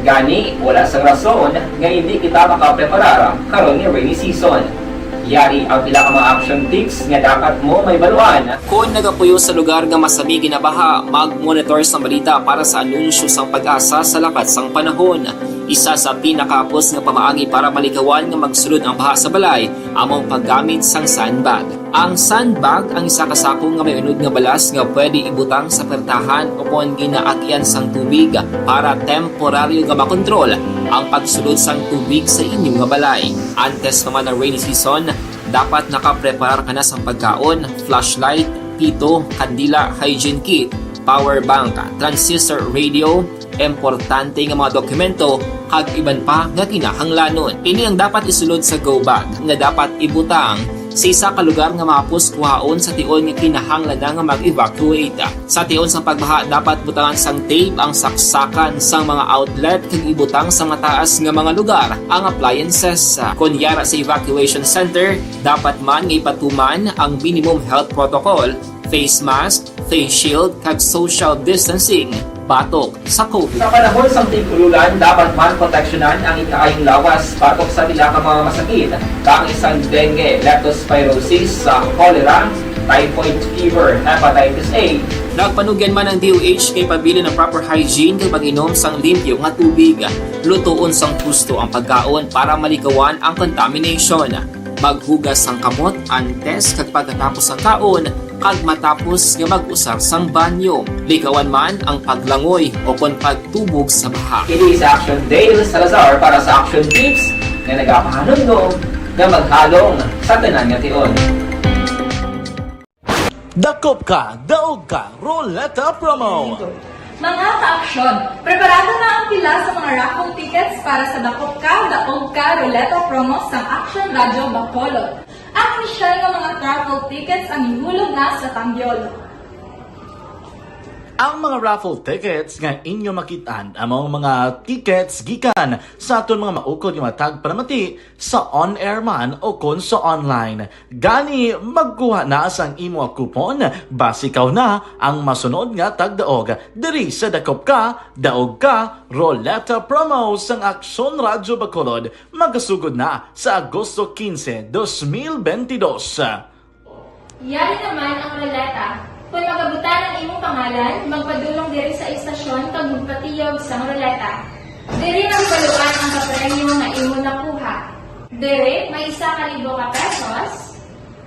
Gani, wala sang rason nga hindi kita makapreparar karon nga rainy season. Yari ang pila ka mga action tips nga dapat mo mahibaluan. Kon nagapuyo sa lugar nga masami ginabaha, mag-monitor sang balita para sa anunsyo sang PAGASA sa lakat sang panahon. Isa sa pinakahapos nga pamaagi para malikawan nga magsulod ang baha sa balay amo ang paggamit sang sandbag. Ang sandbag ang isa ka sako nga may unod nga balas nga pwede ibutang sa pertahan o kon ginaagyan sang tubig para temporaryo nga makontrol ang pagsulod sang tubig sa inyo nga balay. Antes pa man ang rainy season, dapat nakapreparar ka na sang pagkaon, flashlight, pito, kandila, hygiene kit, power bank, transistor radio, importante nga mga dokumento, kag iban pa nga kinahanglanon. Ini ang dapat isulod sa go bag nga dapat ibutang sa isa ka lugar nga mahapos kuhaon sa tion nga kinahanglan na nga mag-evacuate. Sa tion sang pagbaha, dapat butangan sang tape ang saksakan sang mga outlet kag ibutang sa mataas nga mga lugar ang appliances. Kon yara sa evacuation center, dapat man nga ipatuman ang minimum health protocol, face mask, face shield, kag social distancing batok sa COVID. Sa panahon sang tig-ululan, dapat man proteksyonan ang ikaayong lawas batok sa pila ka mga masakit, kaangay sang dengue, leptospirosis, sa cholera, typhoid fever, hepatitis A. Nagpanugyan man ang D O H nga ipabilin ang proper hygiene kag pag-inom sang limpyo nga tubig. Lutoon sang husto ang pagkaon para malikawan ang contamination. Maghugas sang kamot antes kag pagkatapos sang kaon, kag matapos nga mag-usar sang banyo. Likawan man ang paglangoy o kon pagtubog sa baha. Ini si Action Dale Salazar para sa Action Tips nga nagapahanumdom nga maghalong sa tanan nga tion. Dakop Ka, Daog Ka, Roleta Promo! Mga ka-aksyon, preparado na ang pila sa mga raffle tickets para sa Dakop Ka, Daog Ka Roleta Promo sang Action Radio Bacolod. Ang inisyal nga mga raffle tickets ang ihulog na sa tambyol. Ang mga raffle tickets nga inyo makit-an amo ang mga tickets gikan sa aton mga maukod nga mga tagpalamati sa on-air man o kon sa online. Gani, magkuha na sang imo coupon, basi ikaw na ang masunod nga tagdaog diri sa Dakop Ka, Daog Ka Roleta Promo sang Aksyon Radyo Bacolod, magasugod na sa Agosto quince, dos mil veintidós. Yari naman ang roleta. Kon magabutan ang imong pangalan, magpadulong diri sa istasyon kag magpatiyog sang roleta. Diri mahibaluan ang kapremyo nga imo nakuha. Diri may isa ka libo ka pesos,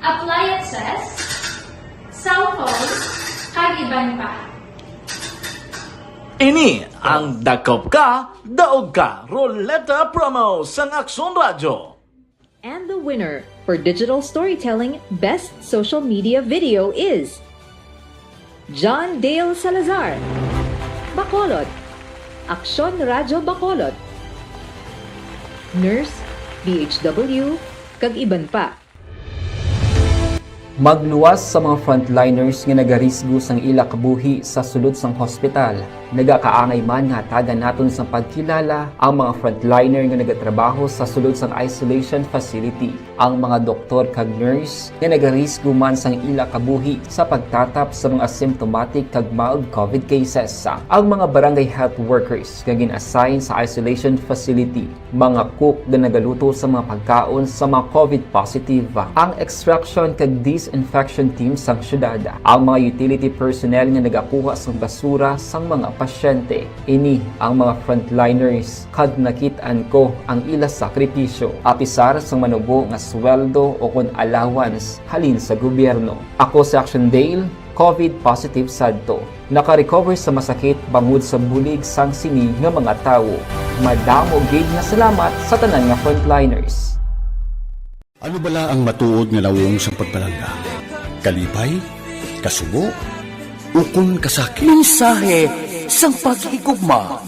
appliances, cellphone, kag iban pa. Ini ang Dakop Ka, Daog Ka Roleta Promo sang Aksyon Radyo. And the winner for digital storytelling best social media video is John Dale Salazar, Bacolod, Aksyon Radyo Bacolod, nurse, B H W, kag iban pa. Magluwas sa mga frontliners nga nagarisgo sang ila kabuhi sa sulod sang hospital. Nagakaangay man nga hatagan naton sang pagkilala ang mga frontliner nga nagatrabaho sa sulod sang isolation facility, ang mga doktor kag nurse nga nagarisgo man sang ila kabuhi sa pagtatap sa mga asymptomatic kag mild covid cases, ang mga barangay health workers nga gin-assign sa isolation facility, mga cook nga nagaluto sa mga pagkaon sa mga covid positive, ang extraction kag disinfection team sang syudad, ang mga utility personnel nga nagakuha sang basura sang mga pasyente. Ini ang mga frontliners kag nakit-an ko ang ila sakripisyo, apisar sang manubo nga sweldo o kon allowance halin sa gobyerno. Ako si Action Dale, covid positive sadto. Naka-recover sa masakit bangod sa bulig sang sini nga mga tawo. Madamo gid nga salamat sa tanan nga frontliners. Ano bala ang matuod nga nawong sang pagpalangga? Kalipay? Kasubo? Ukon kasakit? Mensahe sang paghigugma.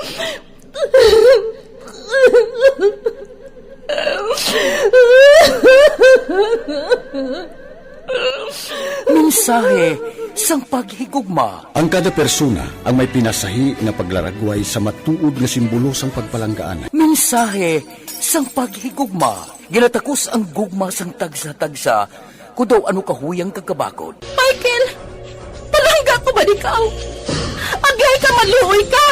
Mensahe sang paghigugma. Ang kada persona ang may pinasahi nga paglaragway sa matuod nga simbolo sang pagpalanggaan. Mensahe sang paghigugma. Ginatakos ang gugma sang tagsa-tagsa, kon daw ano kahuyang kag kabakod. Michael, palangga ko ba ikaw? Agay ka, maluoy ka!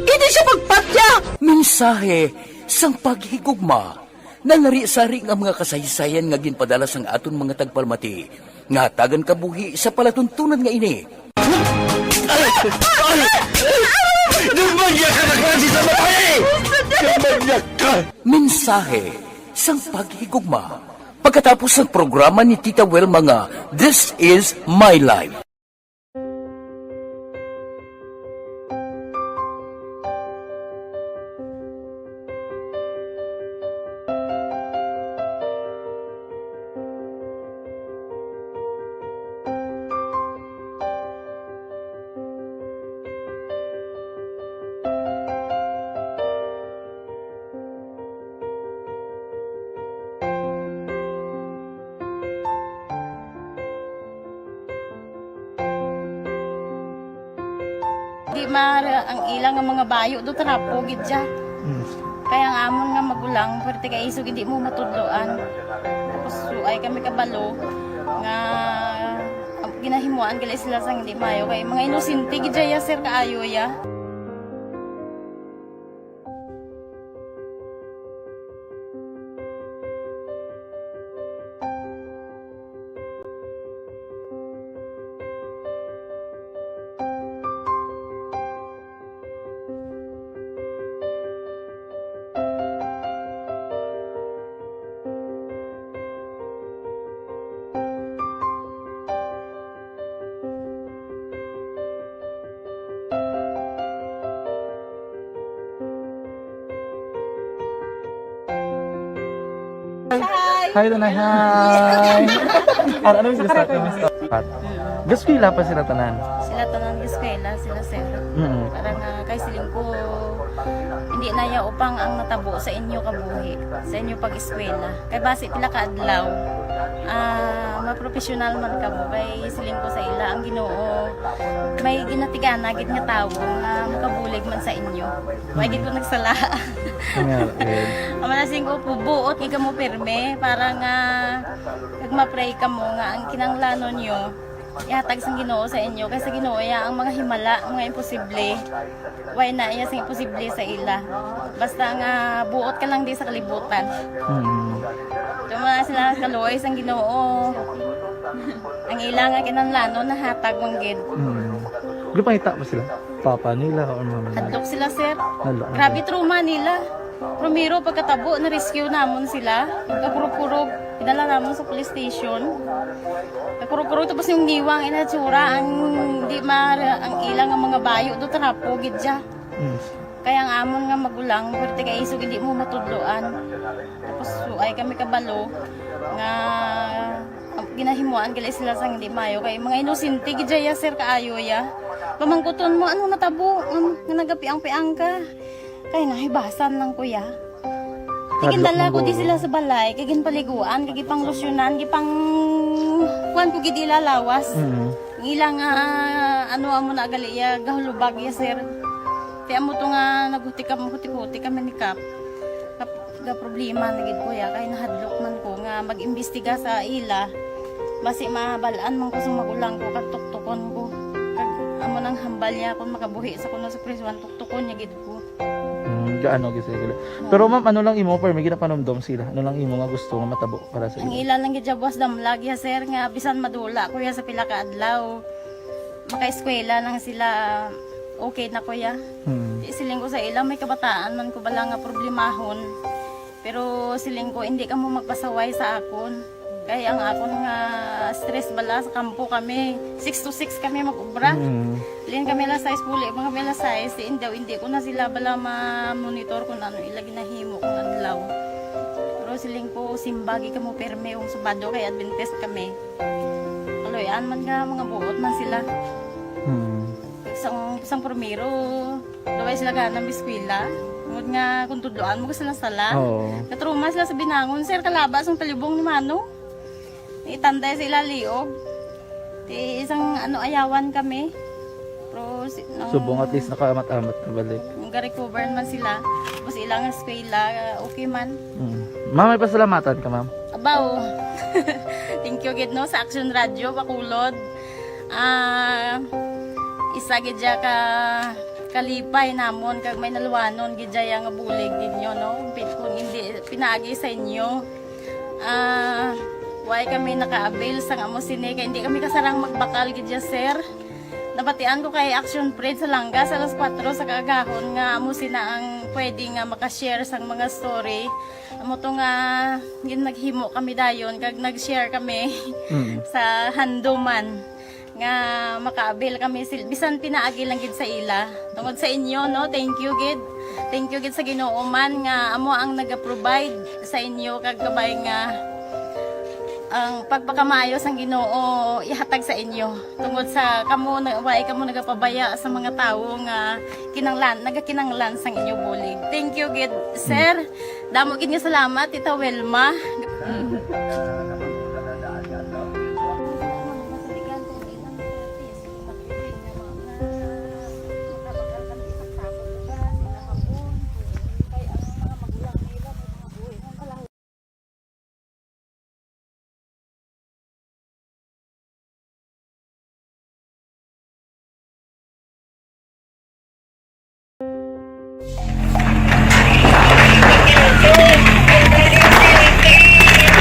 Hindi siya magpatya! Mensahe sang paghigugma. Nalarisari nga mga kasaysayan nga ginpadala sang aton mga tagpalamati nga hatagan kabuhi sa palatuntunan nga ini. Nagmanyag ka na klase sa babae! Nagmanyag ka! Mensahe sang paghigugma. Pagkatapos sang programa ni Tita Wilma nga This Is My Life. Di ma-, ang ila nga mga bayo do trapo gid siya. Mm. Kaya ang amon nga magulang, pwerte kay isog hindi mo matudloan. Tapos suay kami kabalo nga ginahimuan gali sila sang hindi maayo. Kay mga inosente gid siya, sir, kaayo ya. Hi. Hi, Tanay. Hi. Ano, ano yung start? Ano yung start? Gaskwela pa sila tanan? Sila tanan gaskwela, sila sir. Mm. Parang, ah, kay siling ko, Hindi na ya upang ang natabo sa inyo kabuhi, sa inyo pag-eskwela. Kay basi pila ka adlaw, ah, mapropesyonal man kamo. Kay siling ko sa ila, ang Ginoo may ginatigana gid nga tawo nga makabulig man sa inyo. Wa gid ko nagsala. Nga, eh. Ang mga siling ko, buot gid kamo pirme para nga kag ma-pray kamo nga ang kinahanglanon nyo ihatag sang Ginoo sa inyo, kay sa Ginoo ya ang mga himala, mga imposible. Way na iya sing imposible sa ila. Basta nga buot ka lang di sa kalibutan. Mm. Tuma sila kaluoy sang Ginoo. Ang ila nga kinahanglanon nahatag man gid. Mm. Gipangita ba sila? Papa nila or mama nila? Hadlok sila, sir. Hadlok na Grabe sila. Trauma nila. Primero, pagkatabo, na-rescue namon sila. Kakurog-kurog, pinala namon sa police station. Kakurog-kurog, tapos yung niwang inatsura, ang di ma-, ang ilang ang mga bayo, do trapo, gid siya. Mm. Kaya ang amon nga magulang, pwerte kay isog, hindi mo matudloan. Tapos, so, ay kami kabalo nga ginahimuan gali sila sang hindi mayo. Kay mga inosente gid ya, sir, kaayo ya. Pamangkuton mo, ano natabo? Nga, nga nagapiang-piang ka? Kay nahibasan lang, kuya. Hadlok Tigindala ko di mangguro. Sila sa balay, kay ginpaliguan, kay gipanglusyonan, gipang kuan ko gid ila lawas. Mm. Ang ila nga, ano, amo na gali ya, gahulubag ya, sir. Ti amo to nga naghuti kam-, huti-huti kami ni Kap. Kap-, ga problema na gid ko ya, kay nahadlok man ko nga mag-imbestiga sa ila. Basi mabal-an man ko sa magulang ko, kag tuktukon ko. Kag amo nang hambal niya kung makabuhi sa kuno sa prisuan, tuktukon niya gid ko. Mm, gaano gid sila? Pero ma'am, ano lang imo, pero may ginapanumdom sila? Ano lang imo nga gusto nga matabo para sa Ang ila? Ila lang gid siya buwas damlag ya, sir, nga bisan madula ko ya sa pila ka adlaw, makaeskwela lang sila, okay na ko ya. Hmm. Di siling ko sa ila, may kabataan man ko bala nga problemahon. Pero siling ko, hindi kamo magpasaway sa akon. Kay ang akon nga stress bala sa kampo kami, six to six kami mag-ubra. Mm. Lin kami alas sais, puli pa kami alas sais. Di, hindi, hindi ko na sila bala ma-monitor kung ano ila ginahimo kung adlaw. Pero siling ko, simbagi kamo pirme kung Sabado kay Adventist kami. Kaluy-an man nga mga buot man sila. Mm. Sang, sang primero, Luway sila gana mag-eskwela. Tungod nga kung tudloan mo, sila sala. Oo. Natrauma sila sa binangon, sir, kalaba sang talibong ni Mano. Itanday sa ila liog. Ti isang, ano, ayawan kami. Pero si, nung Subong at least nakaamat-amat na balik. Nung ga-recover man sila, tapos ilang eskwela, okay man. Mm. Ma'am, may pasalamatan ka, ma'am? Abaw. Thank you gid, no, sa Action Radio Bacolod. Ah, isa gid siya ka kalipay namon kag may naluwanon gid siya nga bulig ninyo, no? Pi-, kung hindi pinaagi sa inyo, ah, why kami naka-avail sang amo sini kay hindi kami kasarang magbakal gid siya, sir. Nabatian ko kay Action Fred sa Langas alas kuwatro sa kaagahon nga amo sina ang pwede nga maka-share sang mga story. Amo to nga gin-, naghimo kami dayon kag nag-share kami Mm. sa handuman nga maka-avail kami sil-, bisan pinaagi lang gid sa ila. Tungod sa inyo, no, thank you gid. Thank you gid sa Ginoo man nga amo ang naga-provide sa inyo kag kabay nga ang pagpakamaayo sang Ginoo ihatag sa inyo. Tungod sa kamo na, way kamo nagapabaya sa mga tawo nga kinanglan, nagakinanglan sang inyo bulig. Thank you gid, sir. Damo gid nga salamat, Tita Wilma.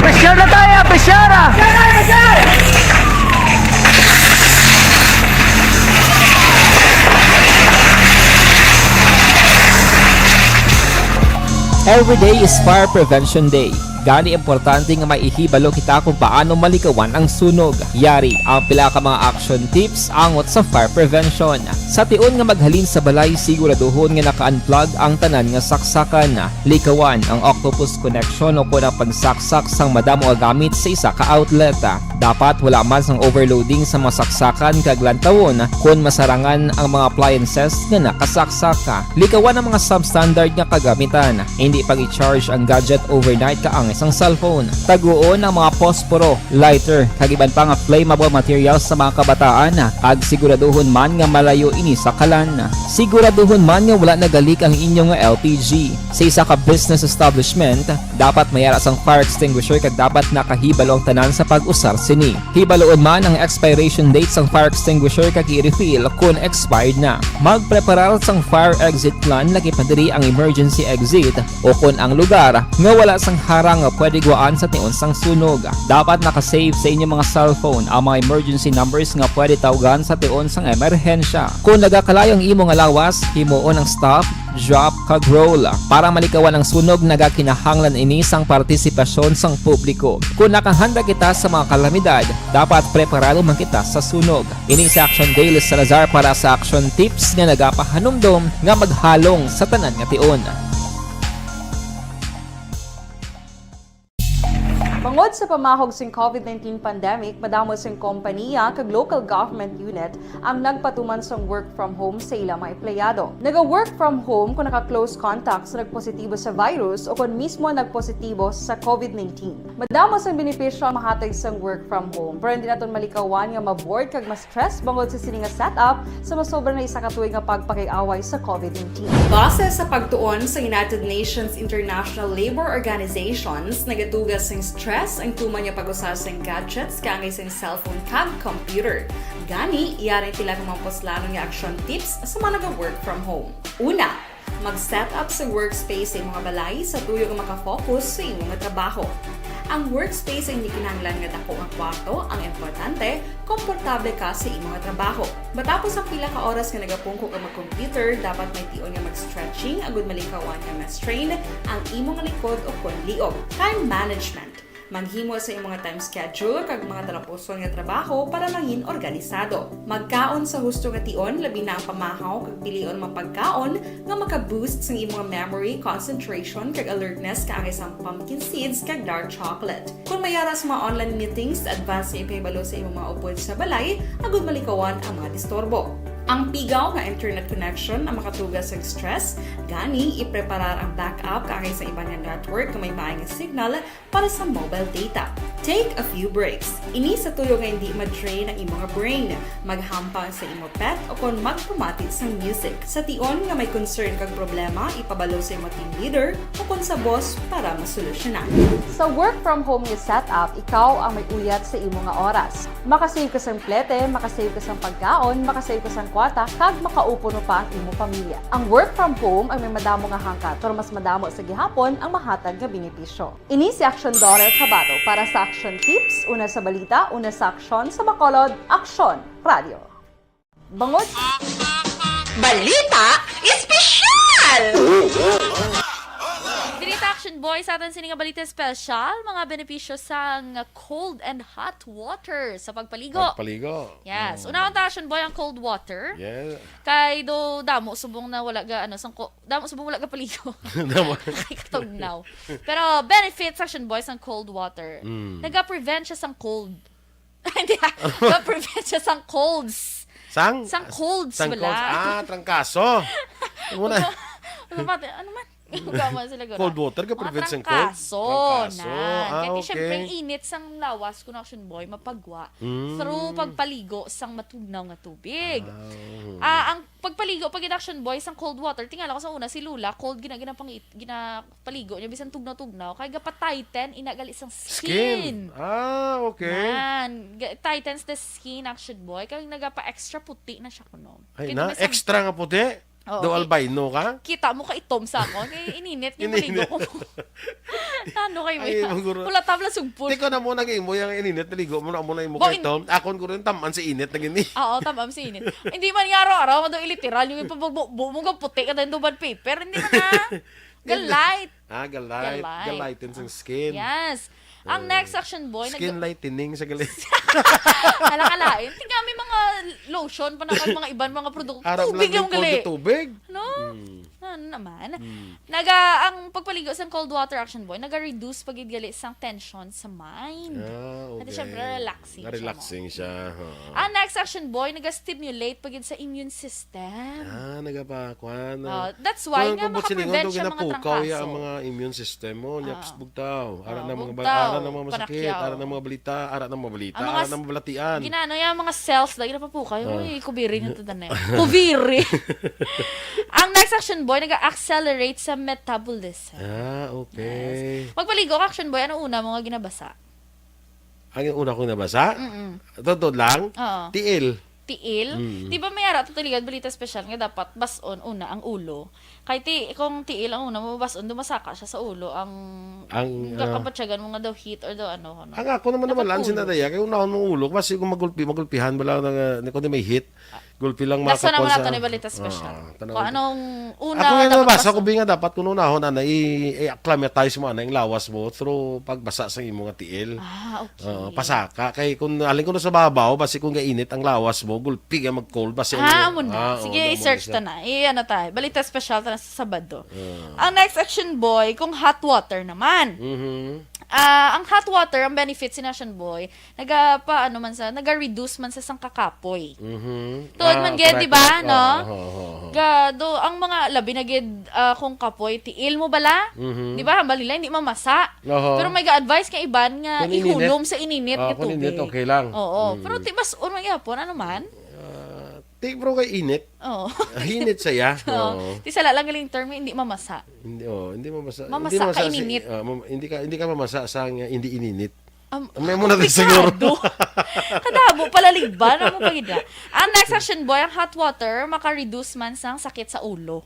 Pressure na tayo! Pressure, ah! Every day is Fire Prevention Day. Gani, importante nga maihibalo kita kung paano malikawan ang sunog. Yari ang pila ka mga action tips angot sa fire prevention. Sa tion nga maghalin sa balay, siguraduhon nga naka-unplug ang tanan nga saksakan. Likawan ang octopus connection o kon ang pagsaksak sang madamo nga gamit sa isa ka outlet. Dapat wala man sang overloading sa mga saksakan kag lantawon kon masarangan ang mga appliances nga nakasaksak. Likawan ang mga substandard nga kagamitan. Hindi pag-i-charge ang gadget overnight kaangay sang cellphone. Taguon ang mga posporo, lighter, kag iban pa nga flammable materials sa mga kabataan, kag siguraduhon man nga malayo ini sa kalan. Siguraduhon man nga wala nagalik ang inyo nga L P G. Sa isa ka business establishment, dapat may ara sang fire extinguisher kag dapat nakahibalo ang tanan sa pag-usar sini. Hibaloon man ang expiration date sang fire extinguisher kag i-refill kon expired na. Magpreparar sang fire exit plan, lakip na diri ang emergency exit o kon ang lugar nga wala sang harang nga pwede gwaan sa tion sang sunog. Dapat naka-save sa inyo mga cellphone ang mga emergency numbers nga pwede tawgan sa tion sang emerhensya. Kon nagakalayo ang imo nga lawas, himuon ang stop, drop, kag roll. Para malikawan ang sunog, nagakinahanglan ini sang partisipasyon sang publiko. Kon nakahanda kita sa mga kalamidad, dapat preparado man kita sa sunog. Ini si Action Dale Salazar para sa Action Tips nga nagapahanumdom nga maghalong sa tanan nga tion. Bangod sa pamahog sing COVID nineteen pandemic, madamo sing kompaniya kag local government unit ang nagpatuman sang work from home sa ila mga empleyado. Naga-work from home kung naka-close contact sa nagpositibo sa virus o kon mismo nagpositibo sa COVID nineteen. Madamo sang benepisyo ang mahatag sang work from home, pero hindi naton malikawan nga ma-bored kag ma-stress bangod sa sini nga setup sa masobra na isa ka tuig nga pagpakig-away sa COVID nineteen. Base sa pagtuon sa United Nations International Labour Organizations, nagatuga sing stress ang tuman nga pag-usa sing gadgets kaangay sing cellphone kag computer. Gani, yari ang pila ka mga puslanon nga action tips sa mga naga-work from home. Una, mag-set up sa workspace sa imo nga balay sa tuyo nga makafocus sa imo nga trabaho. Ang workspace ay hindi kinahanglan nga dako nga kwarto, ang importante, komportable ka sa imo nga trabaho. Matapos ang pila ka oras nga nagapungko ka mag-computer, dapat may tion nga mag-stretching agud malikawan nga ma-strain ang imo nga likod o kon liog. Time management. Maghimo sa imo nga time schedule kag mga talapuson nga trabaho para mangin organisado. Magkaon sa husto nga tion, labi na ang pamahaw kag pilion mga pagkaon nga maka-boost sang imo nga memory, concentration, kag alertness kaangay sang pumpkin seeds kag dark chocolate. Kon may ara sa mga online meetings, advance nga ipahibalo sa imo mga upod sa balay agud malikawan ang mga disturbo. Ang pigaw nga internet connection ang makatuga sang stress, gani ipreparar ang backup kaangay sa iban nga network nga may maay nga signal para sa mobile data. Take a few breaks. Ini sa tuyo nga hindi ma-drain ang imo nga brain. Maghampang sa imo pet o kon magpamati sang music. Sa tion nga may concern kag problema, ipabalo sa imo team leader o kon sa boss para masolusyonan. Sa work from home nga setup, ikaw ang may uyat sa imo nga oras. Makasave ka sang plete, makasave ka sang pagkaon, makasave ka sang kwarta, kag makaupo pa ang imo pamilya. Ang work from home ay may madamo nga hangkat, pero mas madamo sa gihapon ang mahatag nga benepisyo. Ini si Action Daughter Kabato para sa Action Tips, una sa balita, una sa aksyon, sa Bacolod, Aksyon Radio. Bangod Balita Espesyal! Diri ta, Action Boy, sa aton sini nga balita espesyal, mga benepisyo sang cold and hot water sa pagpaligo. Pagpaligo. Yes. Mm. Unahon ta, Action Boy, ang cold water. Yeah. Kay do damo subong na wala ga, ano, sang ko-, damo subong wala ga paligo. Damo. Kay katugnaw. Pero benefits, Action Boy, sang cold water. Mm. Naga-prevent siya sang cold. Hindi, ah. Naga-prevent siya sang colds. Sang? Sang colds, sang bala. Colds. Ah, trangkaso. Ano man? Ano man? Gama sila gura. Cold water ka prevent sang cold? Trangkaso. Trangkaso. Ah, okay. Kaya syempre, init sang lawas, kun, Action Boy, mapagwa. Mm. Through pagpaligo sang matugnaw nga tubig. Ah, oo. Ah, ang pagpaligo, pag Action Boy, sang cold water, tingala ko sa una, si Lola, cold, gina-, ginapangit-, ginapaligo niya, bisan tugnaw-tugnaw, kay gapa-tighten, ina gali sang skin. Skin. Ah, okay. Nan, ga-, tightens the skin, Action Boy, kay nagapa-extra puti na siya kuno. Ay, kay na, may sab- extra nga puti? Oo, daw kay albino ka? Kita mo ka itom sa akon. Kay ininit nga maligo ko. Ano kayo mo yan? Ay, maguro. Wala tabla sugpon. Tiko na mo nag-imo yung ininit, naligo mo na mo na imo kay itom. Akon ko rin taman si init na gini. Oo, taman si init. Hindi man nga araw-araw, nga daw iliteral, yung ipabugbo mo, nga puti ka dahil duman paper. Hindi man na. Ga-light. Ah, ga-light. Ga-light. Ga-lighten sang skin. Yes. Ang Oh. next Action Boy, nag- Skin lightening sa gali. Hala ka lain. Tingnan, may mga lotion pa na kag mga iban, mga produkto. Aram Tubig lang lang yung gali. Cold tubig. No? Mm. Ano naman? Mm. Naga, ang pagpaligo sa cold water, Action Boy, naga-reduce pa gid gali sang tension sa mind. Ah, At okay. syempre, relaxing siya mo. Relaxing siya, oo. Ang next Action Boy, naga-stimulate pa gid sa immune system. Ah, nagapa-, kwan, Oh, ah. that's why Kwan, nga kung buot silingon makaprevent to, siya mga ginapukaw ya ang trangkaso. mga immune system mo, nya, Ah. psst, bugtaw. Ara Ah, na mga bal-, bugtaw, ara na mga masakit, panakyaw. ara na mga balita, ara na mga balita, Ang mga ara na s-, mga balatian. ginano ya, mga cells, lagi napapukaw. Ah. Uy, kubiri niyo to, tanay. Kubiri. Ang next Action Boy, nag-accelerate sa metabolism. Ah, okay. Yes. Magpaligo ka, Action Boy, ano una mo nga ginabasa? Ang una kong nabasa? Mm-mm. Totoo lang? Oo. Tiil. Tiil? Mm. Di ba may ara to tiligan balita special nga dapat bas-on una ang ulo? Kay ti-, kung tiil ang una mo bas-on, dumasaka siya sa ulo. Ang, Ang, ang ah, kabatyagan mo nga daw heat or daw ano, ano. Ang ako naman Dapat naman lang ulo. sinadaya, kay unahon mong ulo, kasi kung magulpi, magulpihan, wala na, ni, kung di may heat, Ah, gulpi lang nasa makakuha naman sa nato ni balita special. Ah, tanaw Kung ko. anong una Ako nga nabasa nabasa? ko, bi nga dapat kung unahon, ana, i-, i-acclimatize mo, ana, ang lawas mo through pagbasa sa imo nga tiil. Ah, okay. Oo, pasaka. Kay kung alin ko na sa babaw, basi kung gainit ang lawas mo, gulpi ka mag-cold, basi Ah, ang amo na. ah, oo, Sige, amo i-search siya. ta na. I-, ano ta, balita special ta na sa Sabado. Ah. Ang next Action Boy, kung hot water naman. Mhm. Ah, ang hot water, ang benefits ni Action Boy, naga pa, ano man sa, naga-reduce man sa sang kakapoy. Mhm. Tuod Ah, man gid, correct, di ba, correct. no? Oo, oo, oo, oo. Gado, ang mga labi na gid, ah, kung kapoy, tiil mo bala? Mhm. Di ba, hambal nila, hindi mamasa. Oho. Pero may ga-advise ka iban nga Kung ininit. ihulom sa ininit Ah, nga kung ininit, tubig. okay lang. Oo. Mm. Pero ti-, mas, ano gyapon, ano man? Ah, ti, bro, kay init. Oo. Ah, init saya. Oo. Oo. Ti sala lang galing term, hindi mamasa. Hindi, oh, hindi mamasa. Mamasa Hindi mamasa ka sa, ininit. ah, mam-, hindi ka, hindi ka mamasa sa nga hindi ininit. Am-, May mo na din komplikado. siguro. Kadamo pala liban, amo pa gid na. Ang next Action Boy, ang hot water, maka-reduce man sang sakit sa ulo.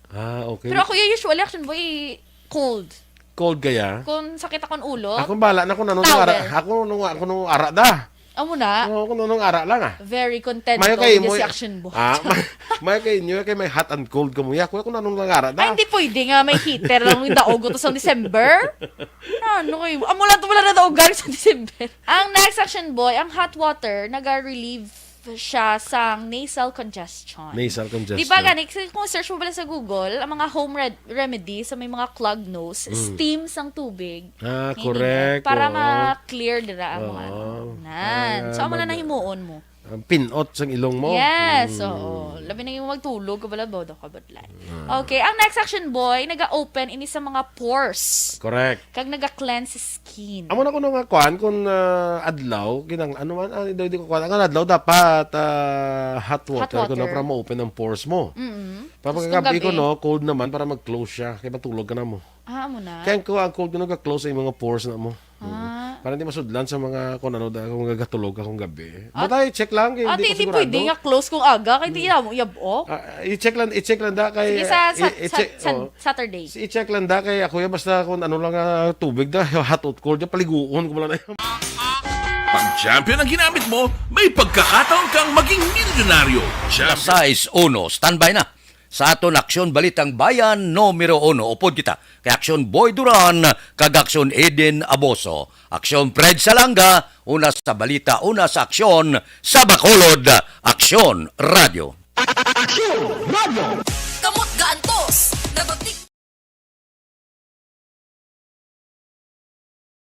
Ah, okay. Pero ako, yung usually, Action Boy, cold. Cold kaya? Kung sakit akong ulo, Ako bala na kung anong Towel. ara-, ako nung, ako nung ara da. Amo na. Oo, kung anong ara lang, ah. Very content Mayo daw kay niya mo, si Action Boy. ah, ma-, mayo kay inyo, kay may hot and cold ka mo. Ya, kuya, kung anong lang ara da. Ay, hindi pwede nga may heater lang yung daog to sa December. Ano kayo? Amo lang to wala na daog galing sa December. Ang next Action Boy, ang hot water, naga-relieve siya sang nasal congestion. Nasal congestion. Di ba gani, kasi kung search mo pala sa Google, ang mga home red-, remedy sa may mga clogged nose, Mm. steam sang tubig. Ah, Hindi correct. na. Para Oo. ma-clear dira ang mga Oo. ano. Nan. Para So, amo na mag- nahimuon mo. Ang pinot sang ilong mo. Yes, Mm. oo. Labi na yung magtulog ka pala, bodo ka ba, like? Ah. Okay, ang next Action Boy, naga-open ini sa mga pores. Correct. Kag naga-cleanse skin. Amo na kuno nga kuan, kung, ah, adlaw, kinang-, ano man, ah, di, di ko kuan. Ang adlaw dapat, ah, hot Hot water, kuno water. para ma-open ang pores mo. Mm-mm. Para Tapos pagkagabi kung gabi? kuno, cold naman para mag-close siya. Kaya matulog ka na mo. Ah, amo na. Kaya ko ang cold kuno ga-close ang mga pores na mo. Ah. Mm. Para hindi masudlan sa mga kung ano da, kung gagatulog ka kung gabi. Ah. Basta i-check lang, kay Ah, hindi di, ko di sigurado. pwede nga close kung aga, kay di Mm. mo yabo. Ah, i-check lang, i-check lang da kay, Sige, sa, sa, i-, i-check, sa, sa, oh. Saturday. Si i-check lang da kay ako ya, basta kung ano lang, ah, tubig da, hot or cold, ya, paliguon ko lang na. Pag champion ang ginamit mo, may pagkakataon kang maging milyonaryo. Champion. Alas sais uno, standby na. Sa aton Aksyon Balitang Bayan, numero uno, upod kita kay Aksyon Boy Duran kag Aksyon Eden Aboso, Aksyon Fred Salanga, una sa balita, una sa aksyon, sa Bacolod, Aksyon Radyo. Aksyon Radyo. Kamot gaan to